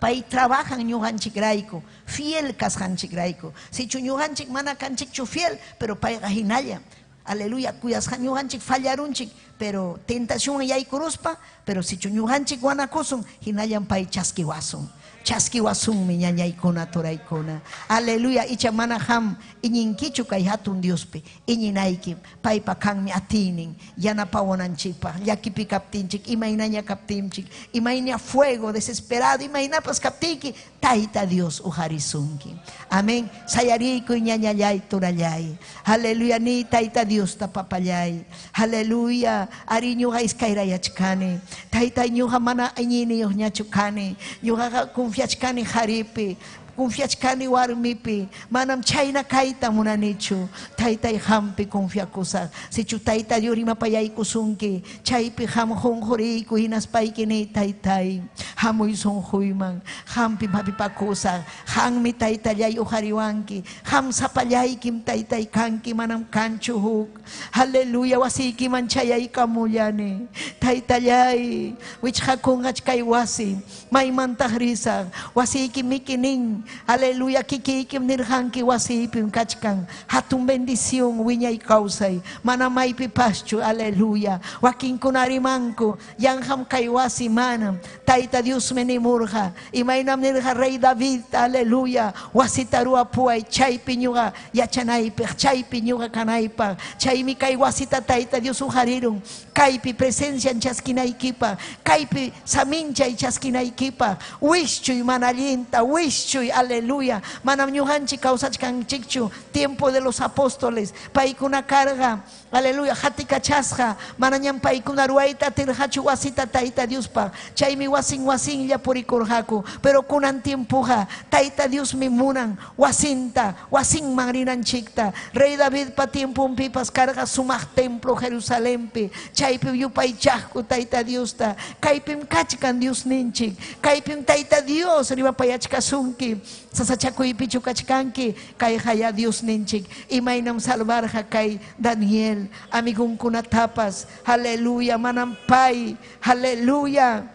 Pay trabajan ñuqanchikrayku, fiel kasqanchikrayku. Sichu ñuqanchik mana kanchikchu fiel, pero payqa hinallam. Aleluya, kuyasqa ñuqanchik fallarunchik, pero tentacionwan yaykuruspa, pero sichu ñuqanchik wanakusun, hinallam pay chaskiwasun. Chaskiwasunmi ñañaykuna, turaykuna. Aleluya, icha mana qam iñinkichu kay hatun Diospi, iñinaykim, paypa kanmi atiynin yanapawananchikpaq, llakipi kaptinchik, imaynaña kaptinchik, imayna fuego, desesperado, imaynapas kaptiyki, Tayta Dios uqarisunki. Amén. Sayariykuy ñañallay, turallay. Aleluya, niy Tayta Diosta papallay. Aleluya, ari ñuqa iskayrayachkani. Taytay ñuqa mana iñiyniyuqñachu kani. Ñuqaqa confiachkani qaripi, confiachkani warmipi. Manam chayna kayta munanichu. Taytay qampi confiakusaq. Sichu Tayta Dios rimapayaykusunki, chaypi qam qunquriykuy hinaspayki niy Taytay, hamuy sunquyman, qampim hapipakusaq. Qammi Taytallay uqariwanki. Qam sapallaykim Taytay kanki, manam kanchu huk. Aleluya, wasiykiman chayaykamullani. Taytallay, wichqakunqach kay wasi, maymantaq risaq. Wasiykim miki nin, aleluya, kikiykim nirqanki wasiypim kachkan hatun bendición wiñay kawsay, mana maypipaschu, aleluya. Wakinkuna rimanku, yanqam kay wasi, manam. Tayta Diosmi nimurqa, imaynam nirqa rey David, aleluya, wasita ruwapuway, chaypi ñuqa yachanaypaq, chaypi ñuqa kanaypaq. Chaymi kay wasita Tayta Dios uqarirun, kaypi presencian chaskinaykipaq, kaypi saminchay chaskinaykipaq. Wischuy mana allinta, wischuy, aleluya. Manam ñuqanchik kawsachkanchikchu tiempo de los apóstoles, paykuna karqa, aleluya, hatikachasqa, manañam paykuna ruwayta atirqachu wasita Tayta Diospaq, chaymi wasin wasinlla purikurqaku. Pero kunan tiempoqa Tayta Diosmi munan wasinta, wasinman rinanchikta. Rey Davidpa tiemponpipas karqa sumaq templo Jerusalenpi, chaypim yupaychaqku Tayta Diosta. Kaypim kachkan Diosninchik, kaypim Tayta Dios rimapayachkasunki. Sasachakuypichu kachkanki, kayqaya Diosninchik, imaynam salvarqa kay Daniel, amigunkunatapas, aleluya, manam pay, aleluya,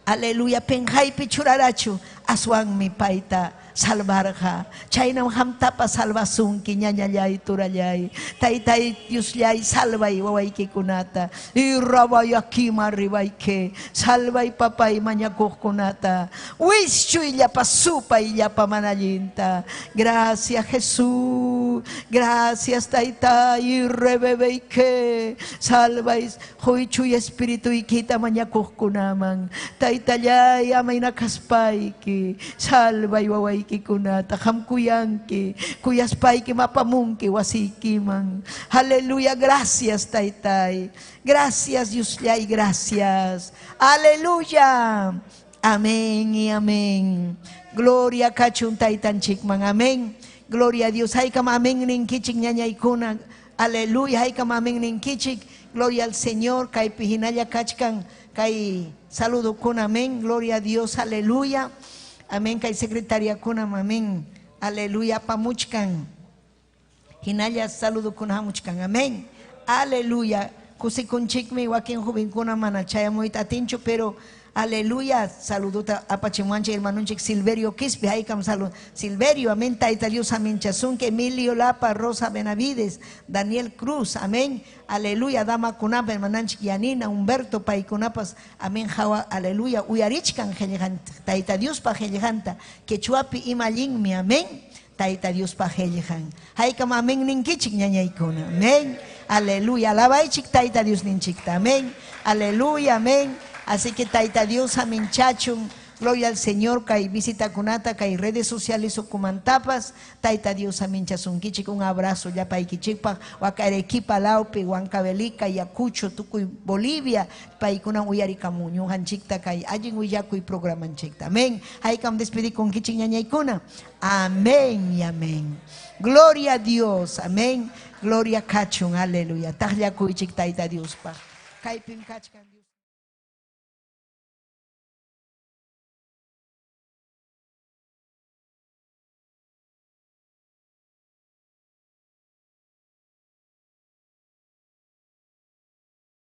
aleluya, penqaypi churarachu, aswanmi payta salvarqa. Chaynam qamtapas salvasunki, ñañallay, turallay. Taytay Diosllay, salvay wawaykikunata. Irrabayakima ribayke, salvay papay mañakuqkunata. Wischuy llapa supay llapa mana allinta. Gracias Jesús, gracias Taytay, irrebebeyke, salvay quychuy espirituykita mañakuqkunaman. Taytallay, amayna kaspayki, salvay wawaykikunata, qam kuyanki, kuyaspayki mapamunki wasiykiman. Aleluya, gracias Taytay, gracias Diosllay, gracias. Aleluya, amén y amén. Gloria kachun Taytanchikman, amén. Gloria a Dios. Haykam amén ninkichik ñañaykuna. Aleluya, haykam amén ninkichik. Gloria al Señor. Kaypi hinalla kachkan kay saludokuna, amén. Gloria a Dios, aleluya. Amén, kay secretariakuna, amén. Aleluya, apamuchkan. Hinalla saludokuna hamuchkan, amén. Aleluya. Kusikunchikmi wakin jovenkuna mana chayamuyta atinchu, pero aleluya, saludota apachimuanchik hermanunchik Silverio Quispe, haykam salud. Silverio, amén, Tayta Dios aminchasunki, Emilio Lapa, Rosa Benavides, Daniel Cruz, amén, aleluya, dama kunapa, hermananchik Yanina, Humberto, paykunapas, amén, hawa, aleluya, uyarichkan qillqanta, Tayta Diospa qillqanta, quechuapi ima allinmi, amén, Tayta Diospa qillqan. Haykam amén ninkichik ñañaykuna, amén, aleluya, alabaychik Tayta Dios ninchikta, amén, aleluya, amén. Así que Tayta Dios aminchachun, gloria al Señor, kay visitakunata, kay redes sociales ukumantapas, Tayta Dios aminchasunkichik, un abrazo llapaykichikpaq, waka Arequipa, Laupi, Huancavelica, Ayacucho, tukuy Bolivia, paykunan uyarikamun ñuqanchikta kay allin willakuy programanchikta, amén. Haykam despedikunkichik ñañaykuna, amén y amén. Gloria a Dios, amén. Gloria kachun, aleluya. Taqllakuychik Tayta Diospaq. Kaypim kachkan Dios.